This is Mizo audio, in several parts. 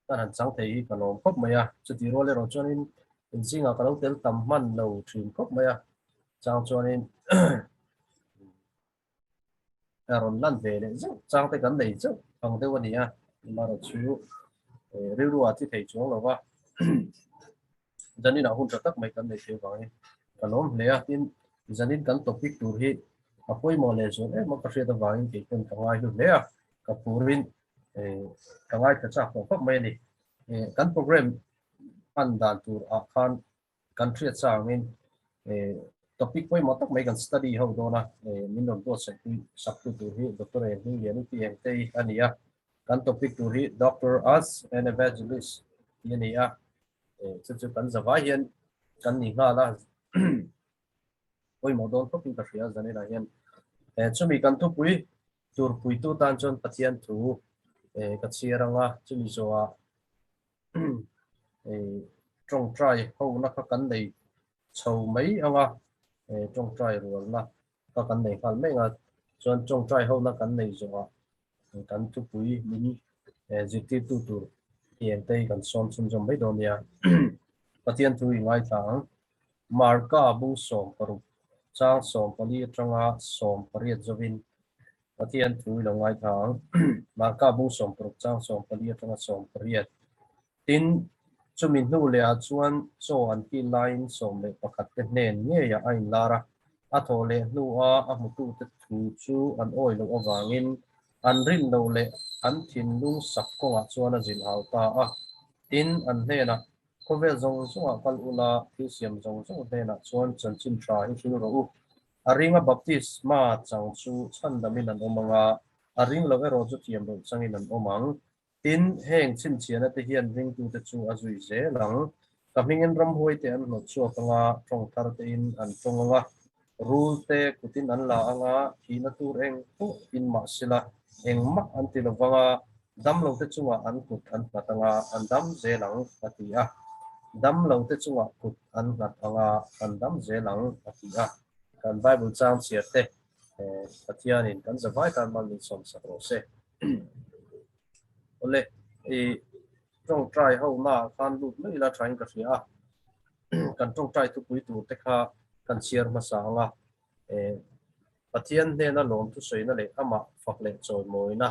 Kan han chang thei hi ka lawm khawp mai a, chutih rual erawh chuanin inzingah ka lo tel tam hman lo thin khawp mai a, chang chuanin a rawn lan ve leh zeuh chang te kan nei zeuh ang deuh a ni a, amaherawhchu rilru ah thi thei chuang lo va. Zaninah hun tha tak mai kan nei thei vangin ka lawm hle a, tin zanin kan topic tur hi a pawimawh leh zual em a ka hriat avangin kei pawn ka ngai hlu hle a, ka phurin ka ngaithla chak tawh khawp mai a ni. Kan program hman dan tur ah khan kan hriat sa angin topic pawimawh tak mai kan study ho dawn a, min rawn buatsaih pui sak tu tur hi Doctor Eng Hmingliani Pi Engtei a ni a, kan topic tur hi Doctor as an Evangelist tih a ni a. Chu chu kan zavai hian kan ni nghal a, pawimawh dawn khawpin ka hria zaninah hian. Chumi kan thupui tur puitu tan chuan Pathian thu ka chhiar ang a, chumi zawhah tawngtai hona kha kan nei chho mai ang a, tawngtai rualna kha kan nei nghal mai ang a, chuan tawngtai hona kan nei zawhah kan thupui min zirtirtu tur hian te hi kan sawm chhunzawm mai dawn nia. Pathian thu i ngaithla ang. Marka bung 16 chang 14 atanga 18 zawin Pathian thu i lo ngaithla ang. Marka bung 16 chang 14 atanga 18. Tin, chumi hnu lehah chuan chaw an kil laiin 11 te hnen ngeiah a inlar a, a thawh leh hnua a hmutute thu chu an awi loh avangin an rin loh leh an thinlung sak kawngah chuan a zilh hau ta a. Tin, an hnenah, Khawvel zawng zawngah kal ula, thil siam zawng zawng hnenah chuan chanchin tha hi hril rawh u. A ringa baptisma chang chu chhandamin an awm ang a, a ring loh erawh chu thiam loh changin an awm ang. Tin, heng chhinchhiahna te hian ringtute chu a zui zel ang. Ka hmingin ramhuai te an hnawt chhuak ang a, tawng thar tein an tawng ang a, rul te kutin an la ang a, thihna tur eng pawh in mah sela engmah an ti lo vang a, damlo te chungah an kut an nghat ang a, an dam zel ang, a ti a. Damlo te chungah kut an nghat ang a, an dam zel ang, a ti a. Kan Bible chang chhiar te Pathianin kan zavai tan mal min sawmsak rawh se. Awle, i tawngtai ho na khan lut mai ila thain ka hria a. Kan tawngtai thupui tur te kha kan chhiar hmasa ang a. Pathian hnena lawm thusawiina leh amah fak leh chawimawina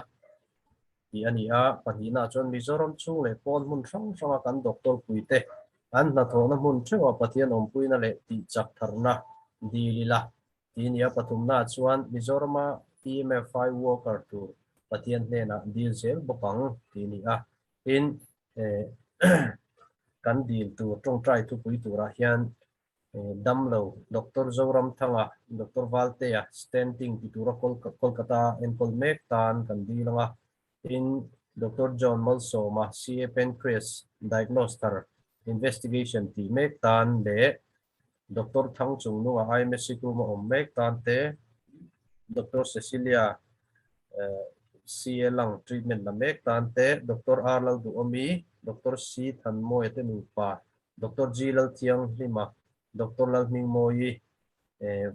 tih a ni a. Pahnihna chuan Mizoram chhung leh pawn hmun hrang hranga kan doctor puite an hnathawhna hmun theuhah Pathian awmpuina leh tihchak tharna dil ila. Ti nia pathumna chuan Mizorama EMFI worker tur Pathian hnenah dil zel bawk ang ti ni a. Tin, kan dil tur tawngtai thupui turah hian damlo Doctor Zoramthanga, Doctor Valtea stenting ti tura Kolkata enkawl mek tan kan dil ang a. Tin, Doctor John Malsawma CA Pancreas diagnose thar investigation tih mek tan leh Doctor Thang Chungnunga IMSC room a awm mek tan te, Doctor Cecilia CA Lung treatment la mek tan te, Doctor R Lalduhawmi, Doctor C Thanmawia te nupa, Doctor G Lalthianghlima, Doctor Lalhmingmawii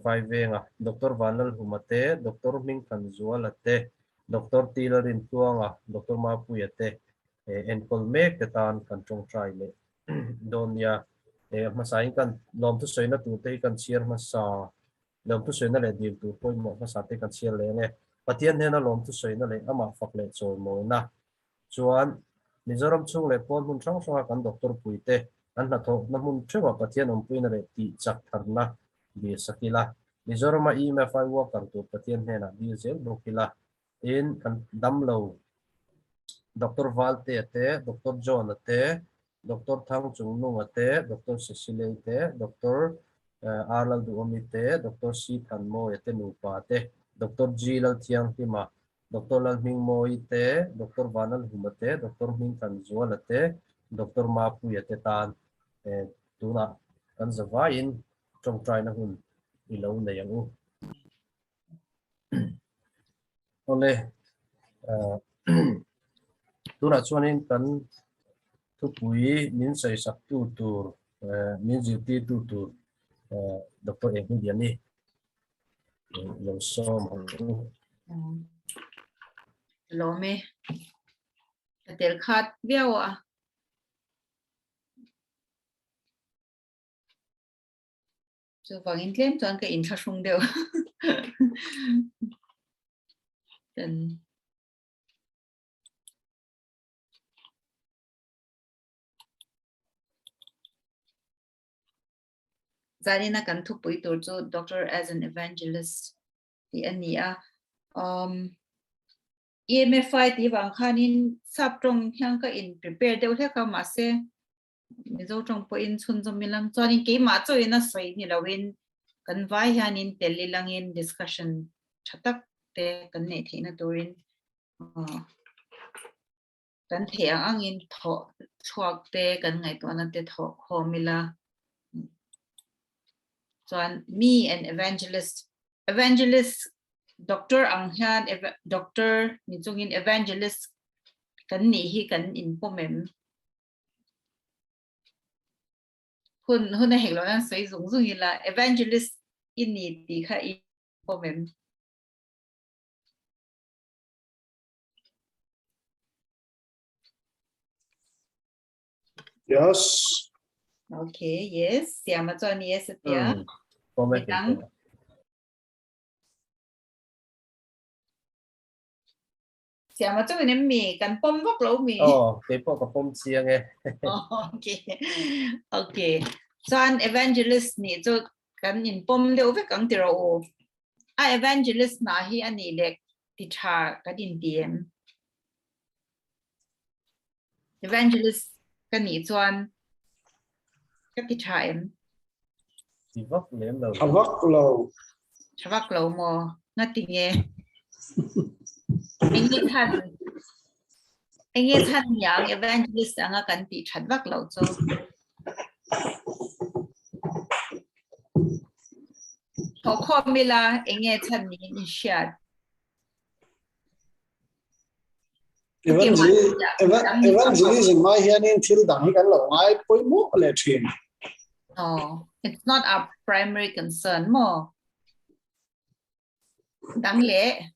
Vaivenga, Doctor Vanlalhuma te, Doctor Hmingthanzuala te, Doctor T Lalrintluanga, Doctor Mapuia te enkawl mek te tan kan tawngtai leh dawn nia. A hmasain kan lawmthusawiina turte hi kan chhiar hmasa, lawmthusawiina leh dil tur pawimawh hmasa te kan chhiar leh ang e. Pathian hnena lawmthusawiina leh amah fak leh chawimawina chuan Mizoram chhung leh pawn hmun hrang hranga kan doctor puite an hnathawhna hmun theuhah Pathian awmpuina leh tih chak tharna dil sak ila. Mizorama EMFI worker tur Pathian hnenah dil zel bawk ila. Tin, kan damlo Doctor Valtea te, Doctor John-a te, Doctor Thangchungnunga te, Doctor Cecilei te, Doctor R Lalduhawmi te, Doctor C Thanmawia te nupa te, Doctor G Lalthianghlima, Doctor Lalhmingmawii te, Doctor Vanlalhuma te, Doctor Hmingthanzuala te, Doctor Mapuia te tan tunah kan zavaiin tawngtaina hun i lo nei ang u. Awle, tunah chuanin kan thupui min sawisaktu tur, min zirtirtu tur Doctor Enghingliani lo sawm ang u. Lawm e. Ka tel khat viau a. Chuvangin tlem chuan ka inthlahrung deuh. Kan Zanina kan thupui tur chu Doctor as an Evangelist tih a ni a. Um, EMFI tih vang khanin sap tawng hian ka in prepare deuh hlek a mahse Mizo tawng pawhin chhunzawm ilang chuanin keimah chauhin a sawi ni loin kan vai hianin tel ilangin discussion tha tak te kan neih theihna turin kan theih ang angin thawh chhuak te kan ngaihtuahna te thawh khawm ila chuan me and evangelist evangelist doctor ang hian doctor ni chungin evangelist kan nih hi kan inpawm em? Hun hun a hek lo nan sawi zung zung ila evangelist i ni tih kha i pawm em? Yes. Okay, yes. Siama chuan yes a tia. Pawm e. Midang? Siama chu in em mi kan pawm vak lo mi. Aw, kei pawh ka pawm chiang e. Okay. Okay. Chuan evangelist nih chu kan in pawm deuh vek ang ti rawh u. A evangelist hna hi a nih leh ti tha kan in ti em? Evangelist ka nih chuan ka ti tha em? Ti vak lem lo. Tha vak lo. Tha vak lo maw? Ngati nge? Enge chhan? Enge chhan niang evangelist anga kan tih that vak lo chu? Thawhkhawm ila enge chhan niin in hriat? Evangelism ai hianin thil dang hi kan lo ngai pawimawh leh thin. Oh, it's not our primary concern mo. Dang le.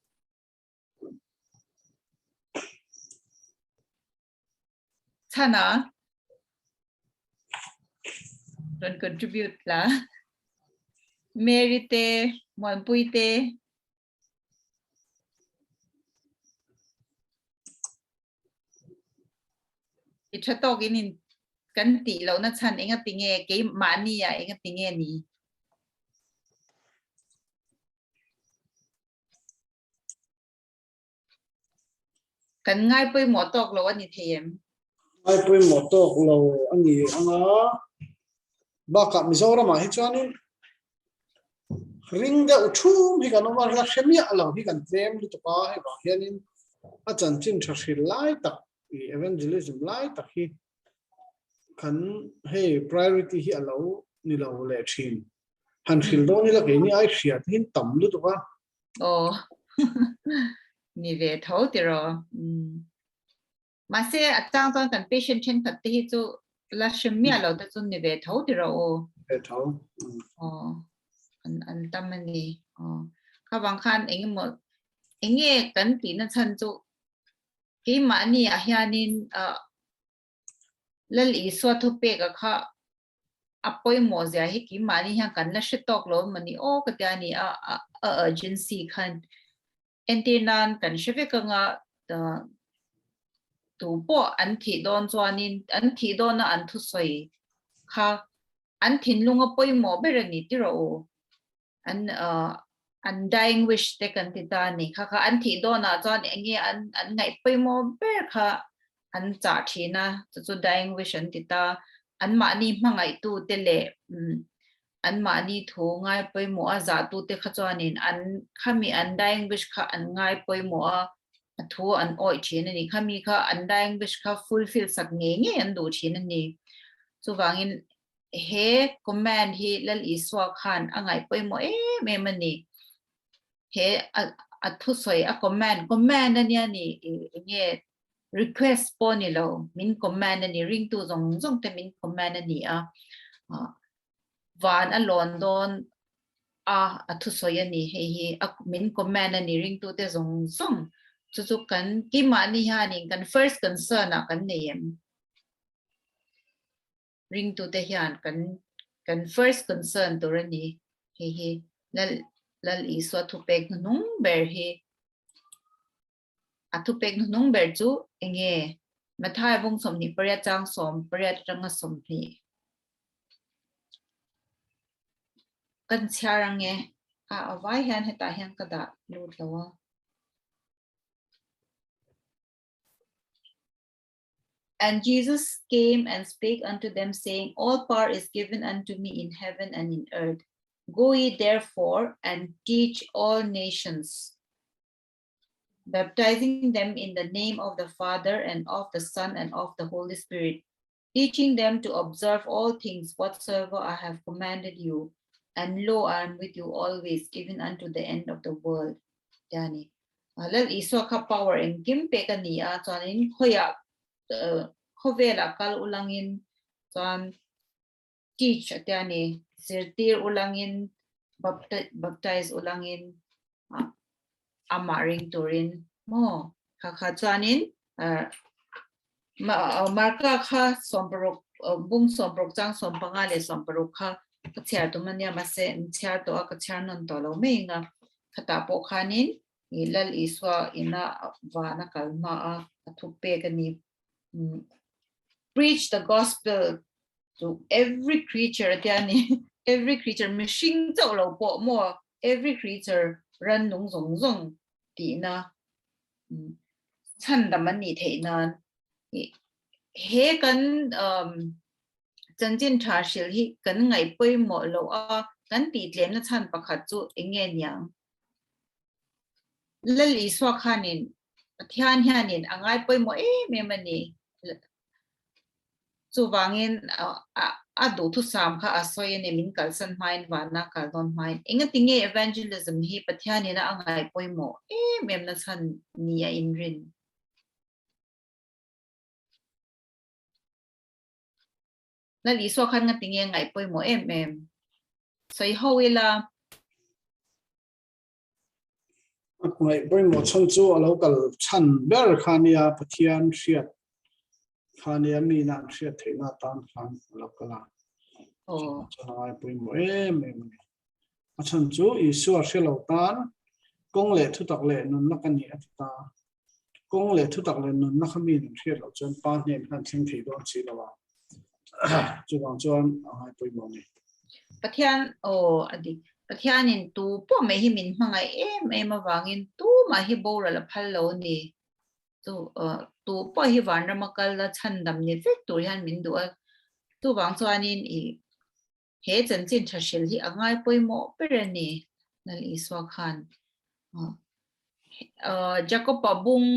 Chana. Don't contribute la. Mary te, Muanpui te. I tha tawkin in kan tih lohna chhan enga tinge keimahni ah enga tinge ni? Kan ngai pawimawh tawk lo a ni thei em? Ngai pawimawh tawk lo a ni anga bakah Mizoramah hi chuanin ring deuh thum hi kan awm a, la hre miah lo hi kan tlem lutuk a, hei vang hianin a chanchin tha hril lai tak evangelism lai tak hi kan hei priority hi a lo ni lo leh thin. Han hril dawn ila keini ai hriat hi tam lutuk a. Aw ni ve tho tiraw. Mahse a chang chuan kan patient thenkhat te hi chu la hrim miah lo te chu ni ve tho tiraw aw. Ve tho. Aw an an tam a ni. Aw kha vang khan engemaw enge kan tihna chhan chu keimahni ah hianin ah Lal Isua thupeka kha a pawimawh zia hi keimahni hian kan la hre tawk lo emaw ni aw ka tia a ni a, a urgency khan entir nan kan hre vek anga tu pawh an thih dawn chuanin an thih dawna an thusawi kha an thinlunga pawimawh ber a ni tiraw u. an undying wish te kan ti ta ni kha kha an thih dawnah chuan eng nge an an ngaih pawimawh ber kha an chah thin a chu chu dying wish an ti ta an mahni hmangaihtu te leh an mahni thu ngai pawimawh a zahtu te kha chuanin an khami undying wish kha an ngai pawimawh a a thu an awih thin a ni khami kha undying wish kha fulfill sak ngei ngei an duh thin a ni chuvangin He command hi Lal Isua khan a ngaih pawimawh em em a ni. He a thusawi a command, command a nia ni enge request pawh ni lo, min command a ni, ringtu zawng zawng te min command a ni a. Van a lawn dawn a a thusawi a ni hei hi a min command a ni ringtu te zawng zawng chu chu kan keimahni hianin kan first concern ah kan nei em? Ringtute hian kan kan first concern tur a ni. Hei hi Lal Lal Isua thupek hnuhnung ber hi a thupek hnuhnung ber chu enge Mathai bung 28 chang 18 atanga 20 kan chhiar ange a a vai hian hetah hian ka dah lut lo a. And Jesus came and spake unto them, saying, All power is given unto me in heaven and in earth. Go ye therefore and teach all nations, baptizing them in the name of the Father and of the Son and of the Holy Spirit, teaching them to observe all things whatsoever I have commanded you. And lo, I am with you always, even unto the end of the world. Yani. Lal Isua kha power engkim pek a ni a, chuanin khawiah khawvelah kal ulangin chuan teach a tia ni, zirtir ulangin, baptize ulangin amah ring turin maw kha kha chuanin Marka kha sawmparuk bung sawmparuk chang sawmpanga leh sawmparuk kha ka chhiar tum a nia mahse an chhiar tawh a ka chhiar nawn tawh lo mai ang a khatah pawh khanin Lal Isua ina van a kal hma a a thu pek a ni preach the gospel to every creature a tia ni every creature mihring chauh lo pawh maw every creature rannung zawng zawng tihna chhandam an nih theih nan he kan chanchin tha hrilh hi kan ngaih pawimawh loh a kan tih tlemna chhan pakhat chu eng nge niang? Lal Isua khanin Pathian hianin a ngai pawimawh em em a ni. Chuvangin a duhthusam kha a sawi a ni, min kalsan hmain vana kal dawn hmain. Engati nge evangelism hi Pathianin a ngai pawimawh em em na chhan ni a inrin? Lal Isua khan ngati nge ngaih pawimawh em em? Sawi ho ila. A ngaih pawimawh chhan chu a lo kal chhan ber kha nia Pathian hriat kha nia mi na an hriat theihna atan khan a lo kal a. Chuan a ngai pawimawh em em a ni. A chhan chu Isua hre lo tan kawng leh thutak leh nunna ka ni a ti ta. Kawng leh thutak leh nunna kha mi an hriat loh chuan Pa hnen khan thleng thei dawn si lo a. Chuvang chuan a ngai pawimawh a ni. Pathian, aw a dik. Pathianin tu pawh mai hi min hmangaih em em avangin tumah hi boral a phal lo a ni. Chu tu pawh hi vanrama kal a chhandam ni vek tur hian min duh a. Chuvang chuanin i He chanchin tha hril hi a ngai pawimawh ber a ni, Lal Isua khan. Jacob-a bung,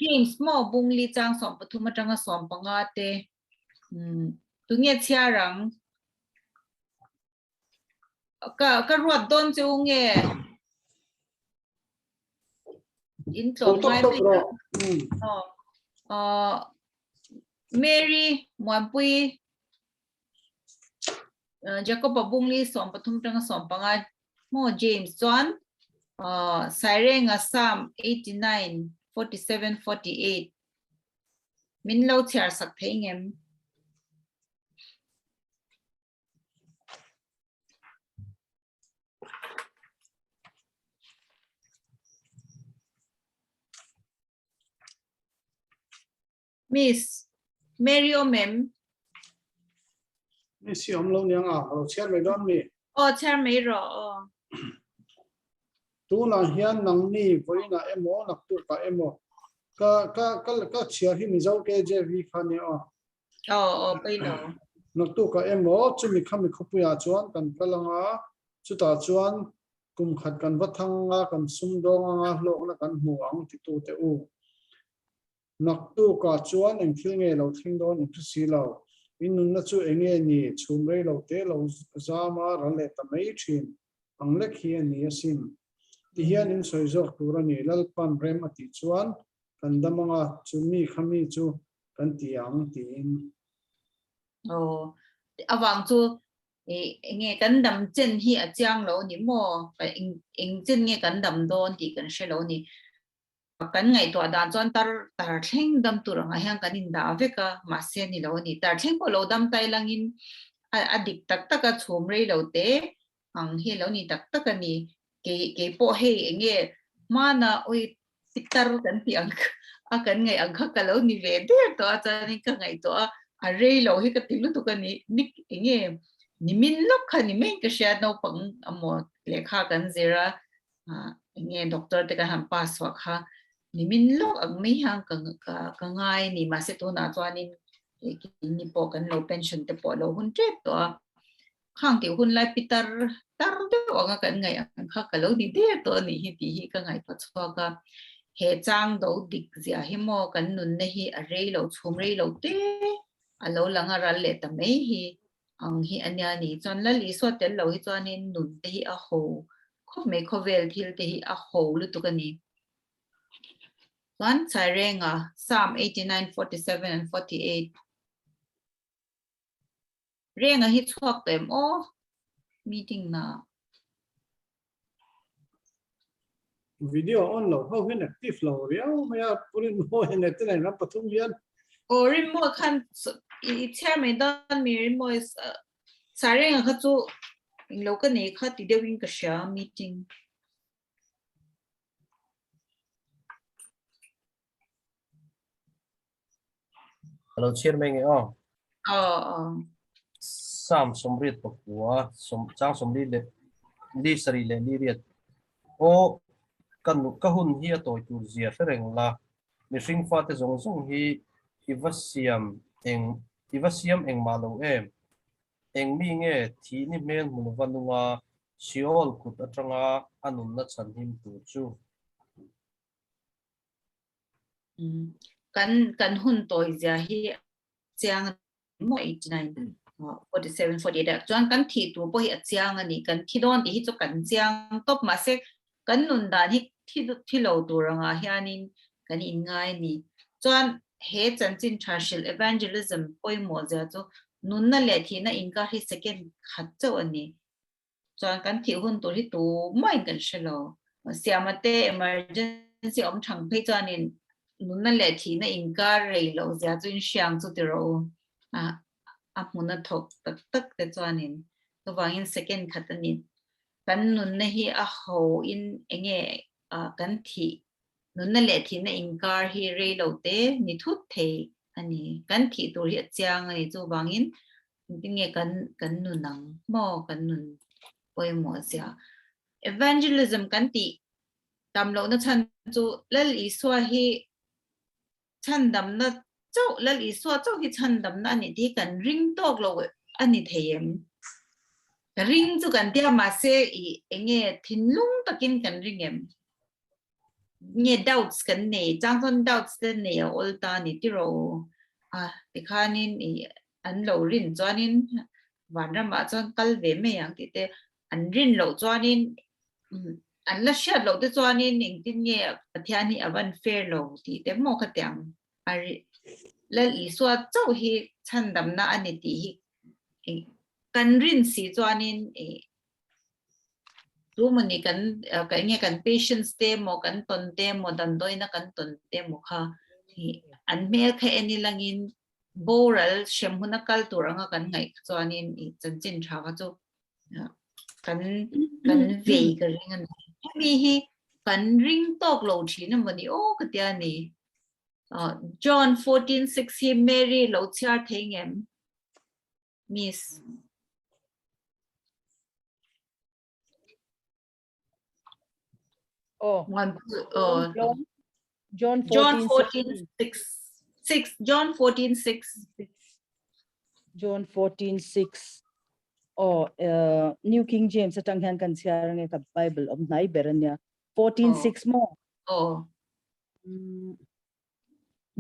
James maw bung li chang 13 atanga 15 te, tunge chhiar ang? Ka ka ruat dawn che u nge? In tlawm ngai mai. Mary Muanpui Jacob a bung li 13 tanga 15 maw James chuan Sairenga Psalm 89 47 48 min lo chhiar sak thei ngem? Miss Mary awm em? Miss hi awm lo niang a, ka lo chhiar mai dawn mi. Aw chhiar mai rawh aw. Tunah hian nangni vawiinah emaw naktukah emaw ka ka ka ka chhiar hi Mizo KJV kha nia aw. Aw aw pawi lo. Naktukah emaw chumi khami khawpuiah chuan kan kal anga chutah chuan kum khat kan va thang anga kan sumdawng anga hlawkna kan hmu ang titute u. Naktukah chuan eng thil nge lo thleng dawn in hre si lo. In nunna chu eng nge ni? Chhum rei lo te lo zam a ral leh ta mai thin ang lek hi a ni asin. Ti hian in sawi zawk tur a ni, Lalpan rem a tih chuan kan dam ang a, chu mi kha mi chu kan ti ang tiin. Aw, avang chu eng nge kan dam chen hi a chiang lo ni maw? Eng chen nge kan dam dawn tih kan hre lo ni. Kan ngaihtuah dan chuan tar tar thleng dam tur angah hian kan indah vek a, mahse ni lo a ni. Tar thleng pawh lo dam tai langin a dik tak tak a, chhum rei lo te. ang hi lo ni tak tak a ni. Kei kei pawh hei enge hmana oi pitar kan tih ang a kan ngaih ang kha ka lo ni ve der tawh a chuanin ka ngaihtuah a, a rei lo hi ka ti lutuk a ni. Nik enge nimin lawk kha ni mai ka hria naupang amaw lehkha kan zir a enge doctor te kan han pass chhuah kha nimin lawk ang mai hian ka ka ka ngai a ni mahse tunah chuanin keini pawh kan lo pension te pawh a lo hun tep tawh a khang tih hun lai pitar tar deuh anga kan ngaih ang kha ka lo ni der tawh a nih hi tih hi ka ngaihtuah chhuak a he chang do dik zia hi maw kan nunna hi a rei lo chhum rei lo te a lo lang a ral leh ta mai hi ang hi a nia ni. Chuan Lal Isua tel lo hi chuanin nun te hi a ho khawp mai, khawvel thil te hi a ho lutuk a ni. Chuan Chairenga, Psalm 89, 47 and 48. Renga hi chhuak tawh em aw meeting na. Video on lo ho hian active lo riau mai a pu Rinmawi hian ete nei ram pathum hian. Aw Rinmawi khan i chhiar mai dawn mi Rinmawi Sarenga kha chu englo ka nei kha ti deuhin ka hria meeting. Alo chhiar mai nge aw. Aw aw. Psalm sawmriat pakua sawm chang sawmli leh li sarih leh li riat aw ka nu ka hun hi a tawi tur zia hre reng la mihring fate zawng zawng hi i va siam eng i va siam engmah lo em eng mi nge thih ni hmel hmu lova nunga Sheol kut atanga a nunna chhanhim tur chu. Kan kan hun tawi zia hi chiang a ni maw 89 47 48 ah chuan kan thih tur pawh hi a chiang a ni kan thi dawn tih hi chu kan chiang tawp mahse kan nun dan hi thi thi lo tur angah hianin kan inngai a ni chuan he chanchin tha hrilh evangelism pawimawh zia chu nunna leh thihna inkar hi second khat chauh a ni. Chuan kan thih hun tur hi tumah in kan hre lo. Siama te emergency awm thang phei chuanin nunna leh thihna inkar rei loh zia chu in hriang chu ti rawh u. A a hmuna thawk tak tak te chuanin chuvangin second khat a ni. Kan nunna hi a ho in enge kan thih nunna leh thihna inkar hi rei lo te ni thut thei a ni. Kan thih tur hi a chiang a ni chuvangin Engtin nge kan kan nun ang maw kan nun pawimawh zia. Evangelism kan tih tam lohna chhan chu Lal Isua hi chhandamna chauh Lal Isua chauh hi chhandamna a nih tih hi kan ring tawk lo a ni thei em? Ka ring chu kan tia mahse i enge thinlung takin kan ring em? Nge doubts kan nei chang chuan doubts te nei a awl ta a ni tiraw a tikhanin i an lo rin chuanin vanramah chuan kal ve mai ang tih te an rin loh chuanin an la hriat loh te chuanin engtin nge Pathian hi a van fair lo tih te maw khatiang a Lal Isua chauh hi chhandamna a ni tih hi kan rin si chuanin i Tu maw ni kan ka enge kan patients te maw kan tawn te maw damdawiina kan tawn te maw kha hi an hmel kha en ilangin boral hrem huna kal tur anga kan ngaih kha chuanin i chanchin tha kha chu kan kan vei ka ring a ni. Hemi hi kan ring tawk lo thin emaw ni aw ka tia ni. John 14:6 hi Mary lo chhiar thei ngem? Miss. Oh. One, oh. John, John 14, John 14, 6. 6. John 14, 6. John 14, 6. Oh, uh, New King James atang hian kan chhiar nge ka Bible om hnai ber ania. 14, Oh. 6 mo. Oh.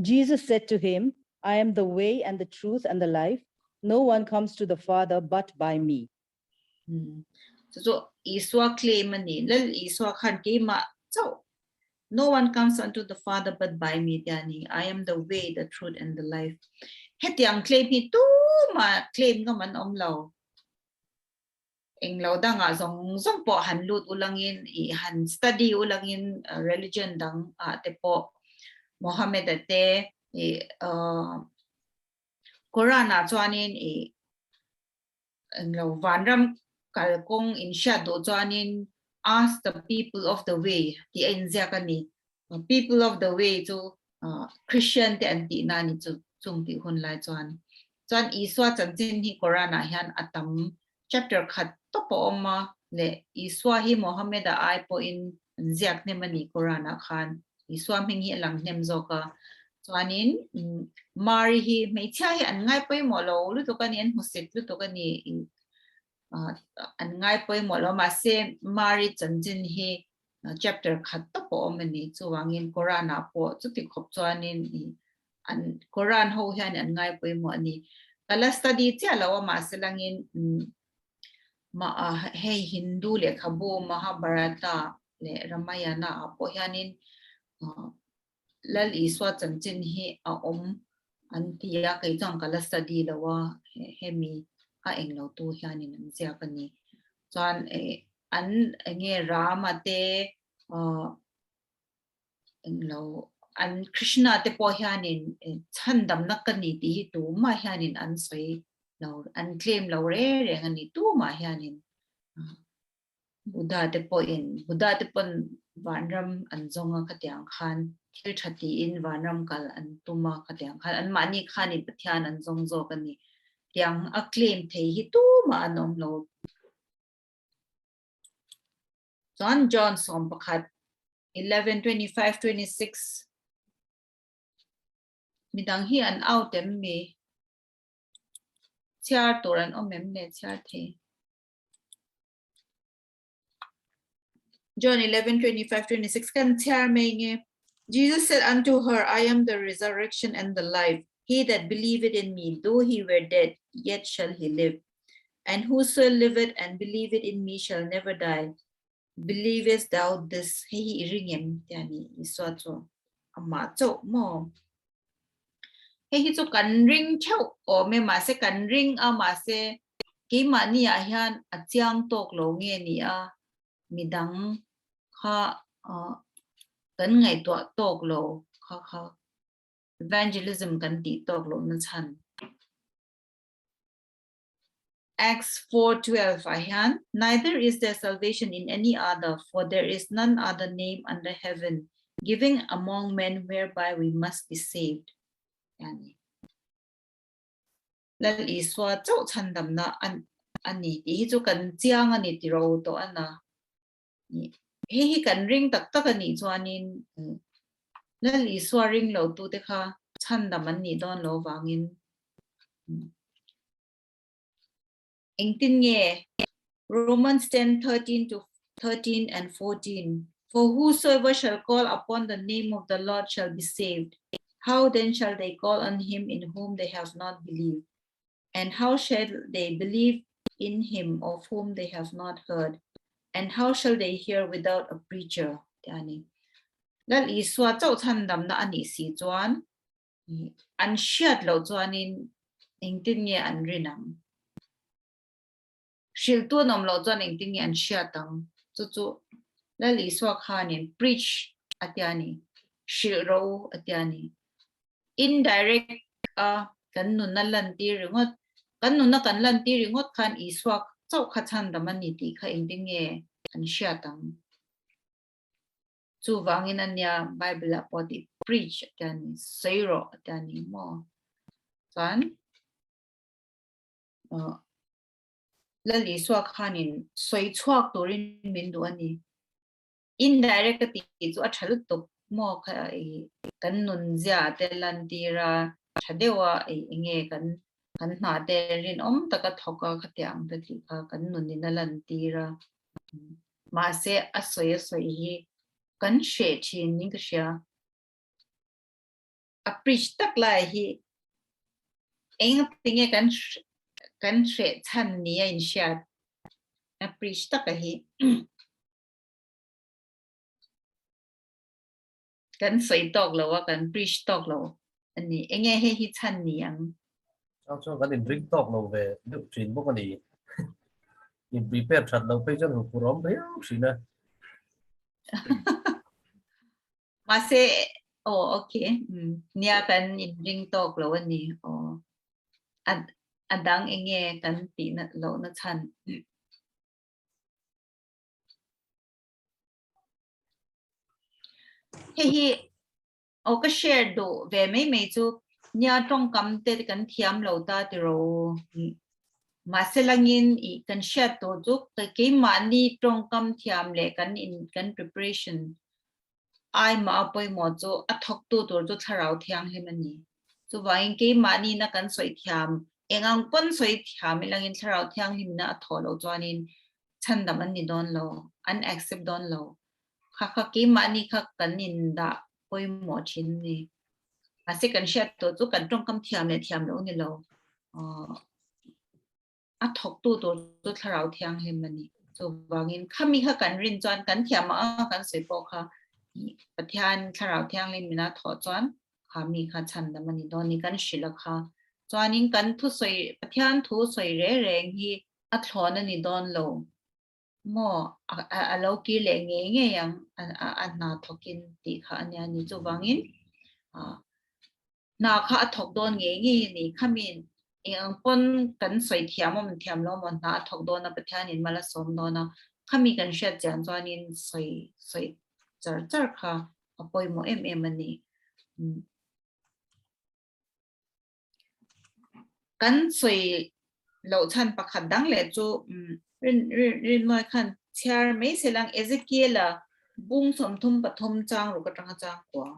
Jesus said to him, I am the way and the truth and the life. No one comes to the Father but by me. Chu chu Isua claim a ni. Lal Isua khan keimah chauh. No one comes unto the Father but by me tia ni. I am the way, the truth and the life. Hetiang claim hi tumah claim ngam an awm lo. Englo dangah zawng zawng pawh han lut ulangin ih han study ulangin religion dang ah te pawh Mohammed a te ih ahh Quran ah chuanin ih englo vanram Kalkawng in hriat duh chuanin Ask the people of the way tih a inziak a ni. People of the way chu Christian te an tihna a ni chu chung tih hun lai chuan. Chuan Isua chanchin hi Quran ah hian a tam chapter khat tawp a awm a leh Isua hi Mohammed-a ai pawhin an ziak hnem a ni Quran ah khan. Isua hming hi a lang hnem zawk a. Chuanin Mari hi hmeichhia hi an ngai pawimawh lo lutuk a ni, an hmusit lutuk a ni. An ngai pawimawh lo mahse Mari chanchin hi chapter khat tawp a awm a ni. Chuvangin Quran ah pawh chuti khawp chuanin an Quran ho hian an ngai pawimawh a ni. Ka la study chiah lo a mahse langin hei Hindu lehkhabu Mahabharata leh Ramayana ah pawh hianin Lal Isua chanchin hi a awm an ti a, kei chuan ka la study lo a, hemi a englo tu hianin an ziak a ni. Chuan an enge Rama te englo an Krishna te pawh hianin chhandamna ka ni tih hi tumah hianin an sawi lo, an claim lo reng reng a ni tumah hianin. Buddha te pawhin Buddha te pawn vanram an zawng a khatiang khan thil tha tiin vanram kal an tum a khatiang khan anmahni khanin Pathian an zawng zawk a ni. Tiang a claim thei hi tumah an awm lo. Chuan John 11, 25, 26 midang hi an out em mi? Chhiar tur an awm em le chhiar thei? John 11, 25, 26 kan chhiar mai nge. Jesus said unto her, I am the resurrection and the life. He that believeth in me, though he were dead, yet shall he live. And whoso liveth and believeth in me shall never die. Believest thou this? Hei hi i ring em? Ti a ni. Isua chu amah chauh maw? Hei hi chu kan ring theuh awm e, mahse kan ring a, mahse keimahni ah hian a chiang tawk lo nge ni a, midang kha kan ngaihtuah tawk lo kha kha evangelism kan tih tawk loh na chhan. Acts 4:12 ah hian neither is there salvation in any other for there is none other name under heaven giving among men whereby we must be saved tih a ni. Lal Isua chauh chhandamna a ni tih hi chu kan chiang a ni tiro tawh a na. Hei hi kan ring tak tak a nih chuanin Lal Isua ring lo tute kha chhandam an nih dawn lo vangin Engtin nge? Romans 10:13 to 13 and 14 For whosoever shall call upon the name of the Lord shall be saved. How then shall they call on him in whom they have not believed? And how shall they believe in him of whom they have not heard? And how shall they hear without a preacher? Tih a ni. Lal Isua chauh chhandamna a nih si chuan an hriat loh chuanin engtin nge an rin ang? Hrilhtu an awm loh chuan engtin nge an hriat ang? Chu chu Lal Isua khanin preach a tia ni, hrilh ro a tia ni. Indirect a kan nunna lantir ringawt, kan nunna kan lantir ringawt khan Isua chauh kha chhandam a ni tih kha engtin nge an hriat ang? Chuvangin a nia Bible ah pawh tih preach a tia ni, sawi rawh a tia ni maw? Chuan Lal Isua khanin sawi chhuak turin min duh a ni. Indirect ka tih chu a tha lutuk maw kha i kan nun zia te lan tir a tha deuh a i enge kan kan hna te rinawm taka thawk a khatiang te tih kha kan nun in a lan tir a mahse a sawi a sawi hi kan hreh thin in ka hria a preach tak lai hi eng tinge kan kan hreh chhan ni a inhriat a preach tak a hi Kan sawi tawk lo a, kan preach tawk lo a ni. Enge hei hi chhan ni ang? Chang chuan kan inring tawk lo ve deuh thin bawk a ni. In prepare that lo phei chuan huphurh awm riau thin a. Mahse, aw okay, nia kan inring tawk lo a ni. Aw, a dang enge kan tih loh na chhan? Hei hi aw ka share duh ve mai mai chu nia tawngkam te kan thiam lo ta tiro mahse langin i kan hriat tur chu keimahni tawngkam thiam leh kan in kan preparation ai mah a pawimawh chu a thawktu tur chu thlarau thianghlim a ni. Chuvangin keimahni na kan sawi thiam eng ang pawn sawi thiam ilangin thlarau thianghlimna a thawh loh chuanin chhandam an ni dawn lo, an accept dawn lo. Kha kha keimahni kha kan indah pawimawh thin a ni. Mahse kan hriat tawh chu kan tawngkam thiam leh thiam loh ni lo. A thawktu tur chu thlarau thianghlim a ni. Chuvangin khami kha kan rin chuan kan thiam ang a kan sawi pawh kha Pathian thlarau thianghlim min a thawh chuan kha mi kha chhandam a ni dawn ni kan hrilh a kha. Chuanin kan thusawi Pathian thu sawi reng reng hi a thlawn a ni dawn lo maw a lo kir leh ngei ngei ang a hna thawkin tih kha a nia ni. Chuvangin hna kha a thawk dawn ngei ngei a ni. Khamin eng ang pawn kan sawi thiam awm thiam lo maw hna a thawk dawn a Pathianin mal a sawm dawn a, khami kan hriat chian chuanin sawi sawi char char kha a pawimawh em em a ni. Kan sawi loh chhan pakhat dang leh chu rin rin rinmawi khan chhiar mai se lang Ezekiel-a bung 33 chang ruk atanga chang kua.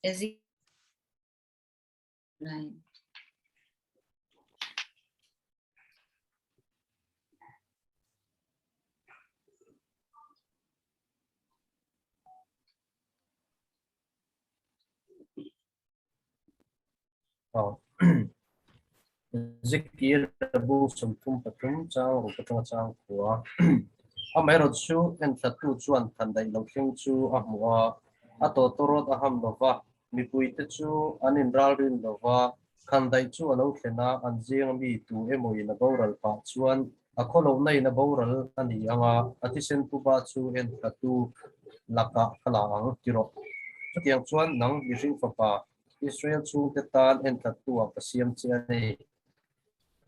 Ezekiel 9. Ezekiel bu 33 chang ruk atanga chang khua. Amaherawhchu enthlatu chuan thandaih lo thleng chu a hmu a, a tawtawrawt a ham lova, Mipuite chu an inralrin lo va, khandaih chu a lo thlen a, an zing ami tu emawin a boral pah chuan a khawlohna in a boral a ni ang a, a thisen puba chu enthlatu lakah ka la ang ti rawh. Chutiang chuan nang mihring fapa, Israel chhungte tan enthlatu ah ka siam che a ni.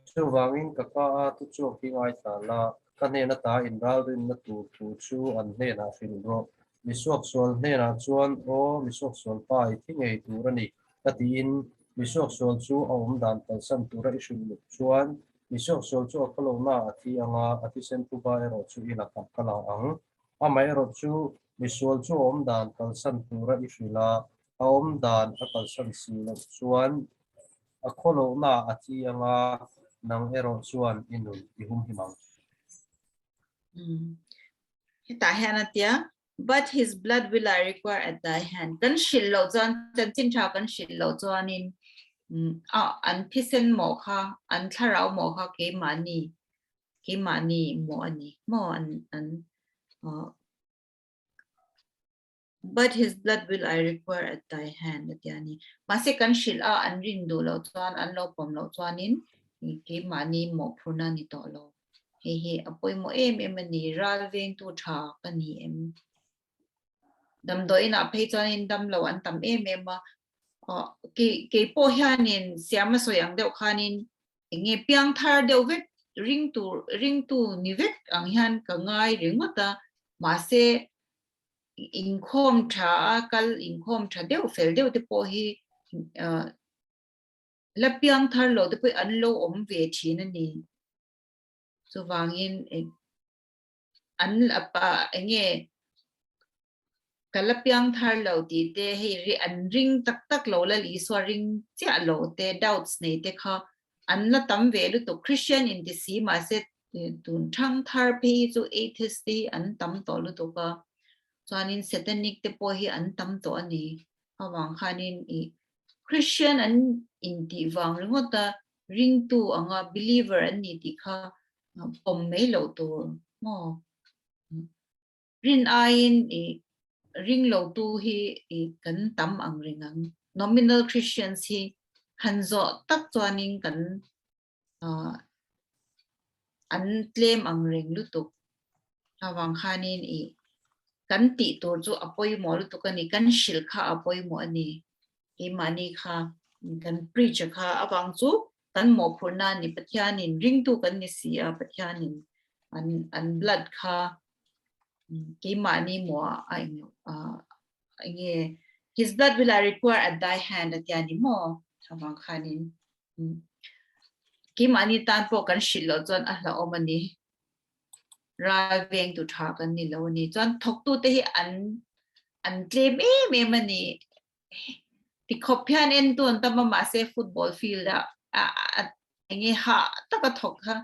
Chuvangin ka ka a tuchhuak hi ngaithla la, ka hnen ata inralrinna tur thu chu an hnenah hrilh rawh. Misuaksual hnenah chuan, Aw, misuaksual pa, i thi ngei tur a ni, ka tiin misuaksual chu a awm dan kalsan tura i hrilh loh chuan, misuaksual chu a khawlohnaah a thi ang a, a thisen phuba erawh chu i lakah ka la ang. Amaherawhchu, misual chu a awm dan kalsan tura i hrilh a, a awm dan a kalsan si loh chuan, A khawlohna a thi anga nang erawh chuan i nun i humhim ang. Hetah hian a tia, But his blood will I require at thy hand. Kan hrilh loh chuan, chanchin tha kan hrilh loh chuanin an thisen mawh kha, an thlarau mawh kha keimahni, keimahni mawh a ni maw an an But his blood will I require at thy hand a ti a ni. Mahse kan hrilh a an rin duh loh chuan an lo pawm loh chuanin keimahni mawhphurhna a ni tawh lo. Hei hi a pawimawh em em a ni, ral vengtu tha ka ni em? Damdawiin ah phei chuanin damlo an tam em em a, kei pawh hianin siam a sawi ang deuh khanin eng nge piangthar deuh vek ringtu ringtu ni vek ang hian ka ngai ringawt a, mahse inkhawm tha a kal inkhawm tha deuh fel deuh te pawh hi la piang thar lo te pawh an lo awm ve thin a ni. Chuvangin an eng nge ka la piang thar lo tih te hei an ring tak tak lo la Isua ring chiah lo te doubts nei te kha an la tam ve lutuk Christian inti si mahse Tun thang thar phei hi chu atheist te hi an tam tawh lutuk a, chuanin satanic te pawh hi an tam tawh a ni. Avang khanin ih Christian an intih vang ringawt a ringtu anga believer an ni tih kha pawm mai loh tur maw? Rin aiin ih ring lotu hi ih kan tam ang reng ang. Nominal Christians hi han zawh tak chuanin kan an tlem ang reng lutuk avang khanin ih kan tih tur chu a pawimawh lutuk a ni, kan hrilh kha a pawimawh a ni, keimahni kha kan preach a kha avang chu kan mawhphurhna a ni, Pathianin ringtu kan ni si a, Pathianin an an blood kha. Keimahni maw a eng enge his blood will I require at thy hand a tia ni maw avang khanin keimahni tan pawh kan hrilh loh chuan a hlauhawm a ni. Ral veng tu tha kan ni lo a ni. Chuan thawktute hi an an tlem em em a ni. Tikhawp hian entu an tam a mahse football field ah enge hah taka thawk kha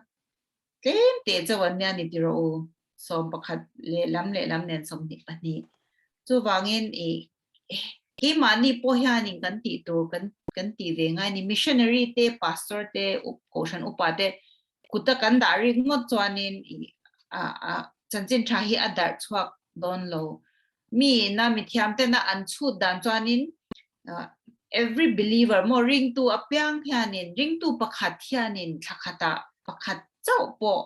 tlem teh chauh an nia ni tiraw u 11 lehlam lehlam nen 22. Chuvangin i keimahni pawh hianin kan tih tur kan kan tih ve ngai ni missionary te pastor te kohhran upa te kuta kan dah rik ngawt chuanin i a a chanchin tha hi a darh chhuak dawn lo. Mi ina mithiam tena an chhut dan chuanin every believer maw ringtu apiang hianin ringtu pakhat hianin thla khatah pakhat chauh pawh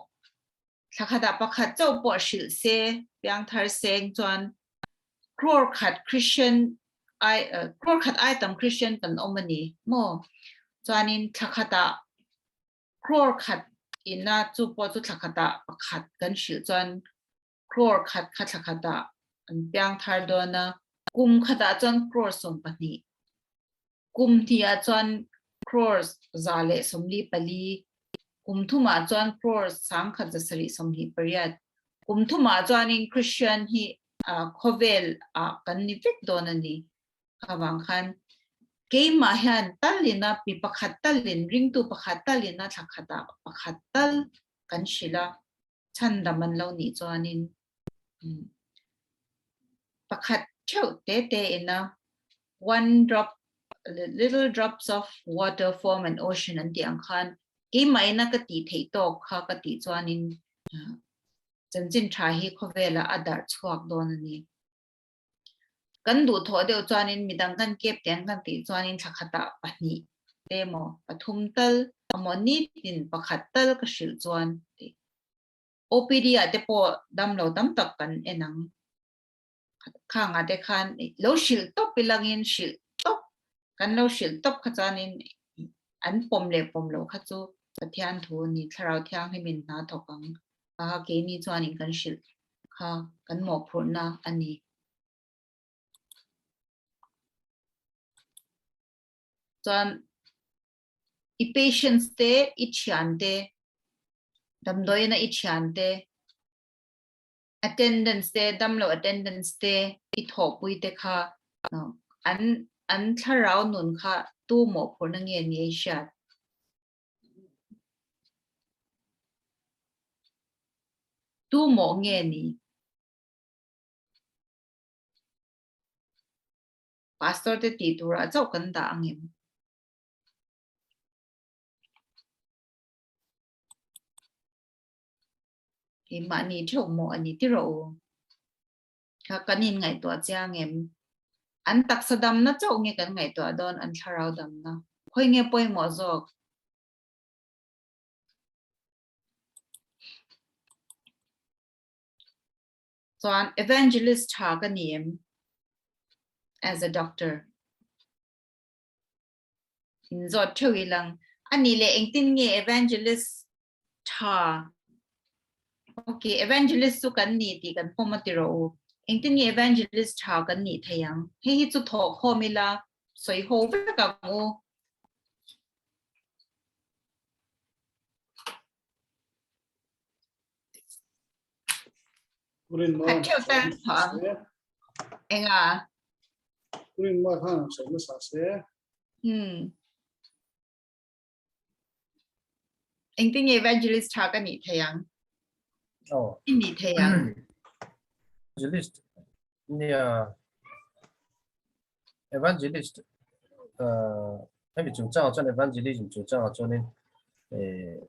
thla khatah pakhat chauh pawh hrilh se piangthar seng chuan crore khat Christian ai crore khat ai tam Christian kan awm a ni maw chuanin thla khatah crore khat ina chu pawh chu thla khatah pakhat kan hrilh chuan crore khat kha thla khatah an piang thar dawn a, kum khatah chuan crore 12, kum hnihah chuan crore 144, kum thumah chuan crore 1728, kum thumah chuanin Christian hi khawvel ah kan ni vek dawn a ni. Avang khan keimah hian talina mi pakhat talin ringtu pakhat talina thla khatah pakhat tal kan hrilh a. chhandam an lo nih chuanin pakhat theuh te te ina one drop little drops of water form an ocean an tih ang khan keimah ina ka tih theih tawk kha ka tih chuanin chanchin tha hi khawvelah a darh chhuak dawn a ni. Kan duhthawh deuh chuanin midang kan kep te an kan tih chuanin thla khatah pahnih te emaw pathum tal emaw nitin pakhat tal ka hrilh chuan tih OPD ah te pawh damlo tam tak kan en ang. Khangah te khan lo hrilh tawp ilangin hrilh tawp kan lo hrilh tawp kha chuanin an pawm leh pawm loh kha chu Pathian thu a ni, Thlarau Thianghlimin hna thawk ang a, keini chuanin kan hrilh kha kan mawhphurhna a ni. Chuan i patients te, i thian te, damdawiina i thian te, attendance te damlo attendance te i thawhpui te kha an an thlarau nun kha tu mawhphurhna nge ni a i hriat? Tu mawh nge ni? Pastor te tih turah chauh kan dah ang em? Keimahni theuh maw a ni ti rawh u. Kha kan in ngaihtuah chiang em? An taksa damna chauh nge kan ngaihtuah dawn an thlarau damna? Khawi nge pawimawh zawk? Chuan evangelist tha ka ni em? As a doctor. In zawt theuh ilang. Ani leh engtin nge evangelist tha okay evangelist chu kan ni tih kan pawm a ti rawh u engtin nge evangelist tha kan nih thei ang hei hi chu thawh khawm ila sawi ho vek ang u Enga Rin ma khan sawi nasa se Engtin nge evangelist tha ka nih thei ang? Oh. I nih thei ang. Evangelist nia evangelist uh, hemi chungchangah chuan evangelism chungchangah chuanin eh,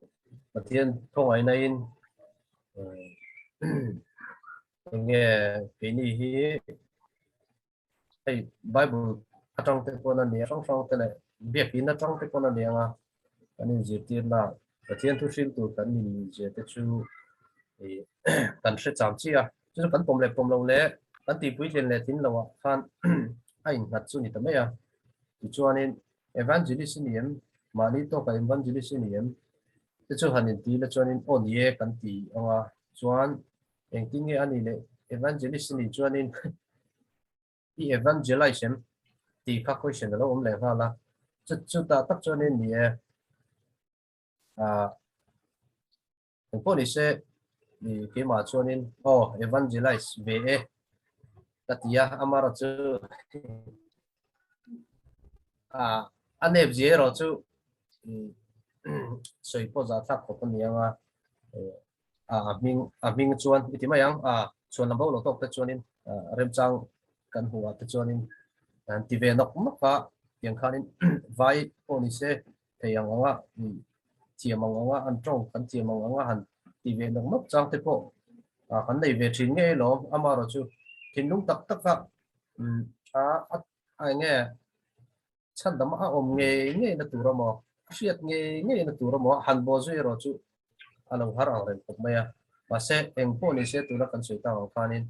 Pathian khawngaihna in eh, enge keini hi hei Bible atang te pawn a nia hrang hrang te leh biakin atang te pawn a nia anga kan inzirtirna Pathian thu hrilh tur kan inzir te chu ih kan hre cham chi a chu chu kan pawm leh pawm lo leh kan tihpui tlen leh thin loh ah khan a innghat chu ni ta mai a tichuanin evangelist i ni em mahni tawkah evangelist i ni em te chu han inti la chuanin aw ni e kan ti ang a chuan engtin nge a nih leh. evangelist ni chuanin i evangelize em tih kha question a lo awm leh nghal a, chu chutah tak chuanin ni e ah engpawh ni se i keimah chuanin aw evangelize ve e ka ti a, amaherawh chu ah a nep zia erawh chu sawi pawh zahthlak khawp a ni ang a a hming a hming chuan i ti mai ang a chhuan lam bo lo tawk te chuanin remchang kan hmuh ah te chuanin an ti ve nawk nawk a tiang khanin vai pawh ni se thei ang anga thiam ang anga an tawng kan thiam ang anga han ti ve nawk nawk chang te pawh kan nei ve thin ngei alawm amaherawh chu thinlung tak tak a a a enge chhandam a awm ngei ngei na tur amaw a hriat ngei ngei na tur amaw han baw zui erawh chu a lo har ang reng khawp mai a mahse eng pawh ni se tuna kan sawi tak ang khanin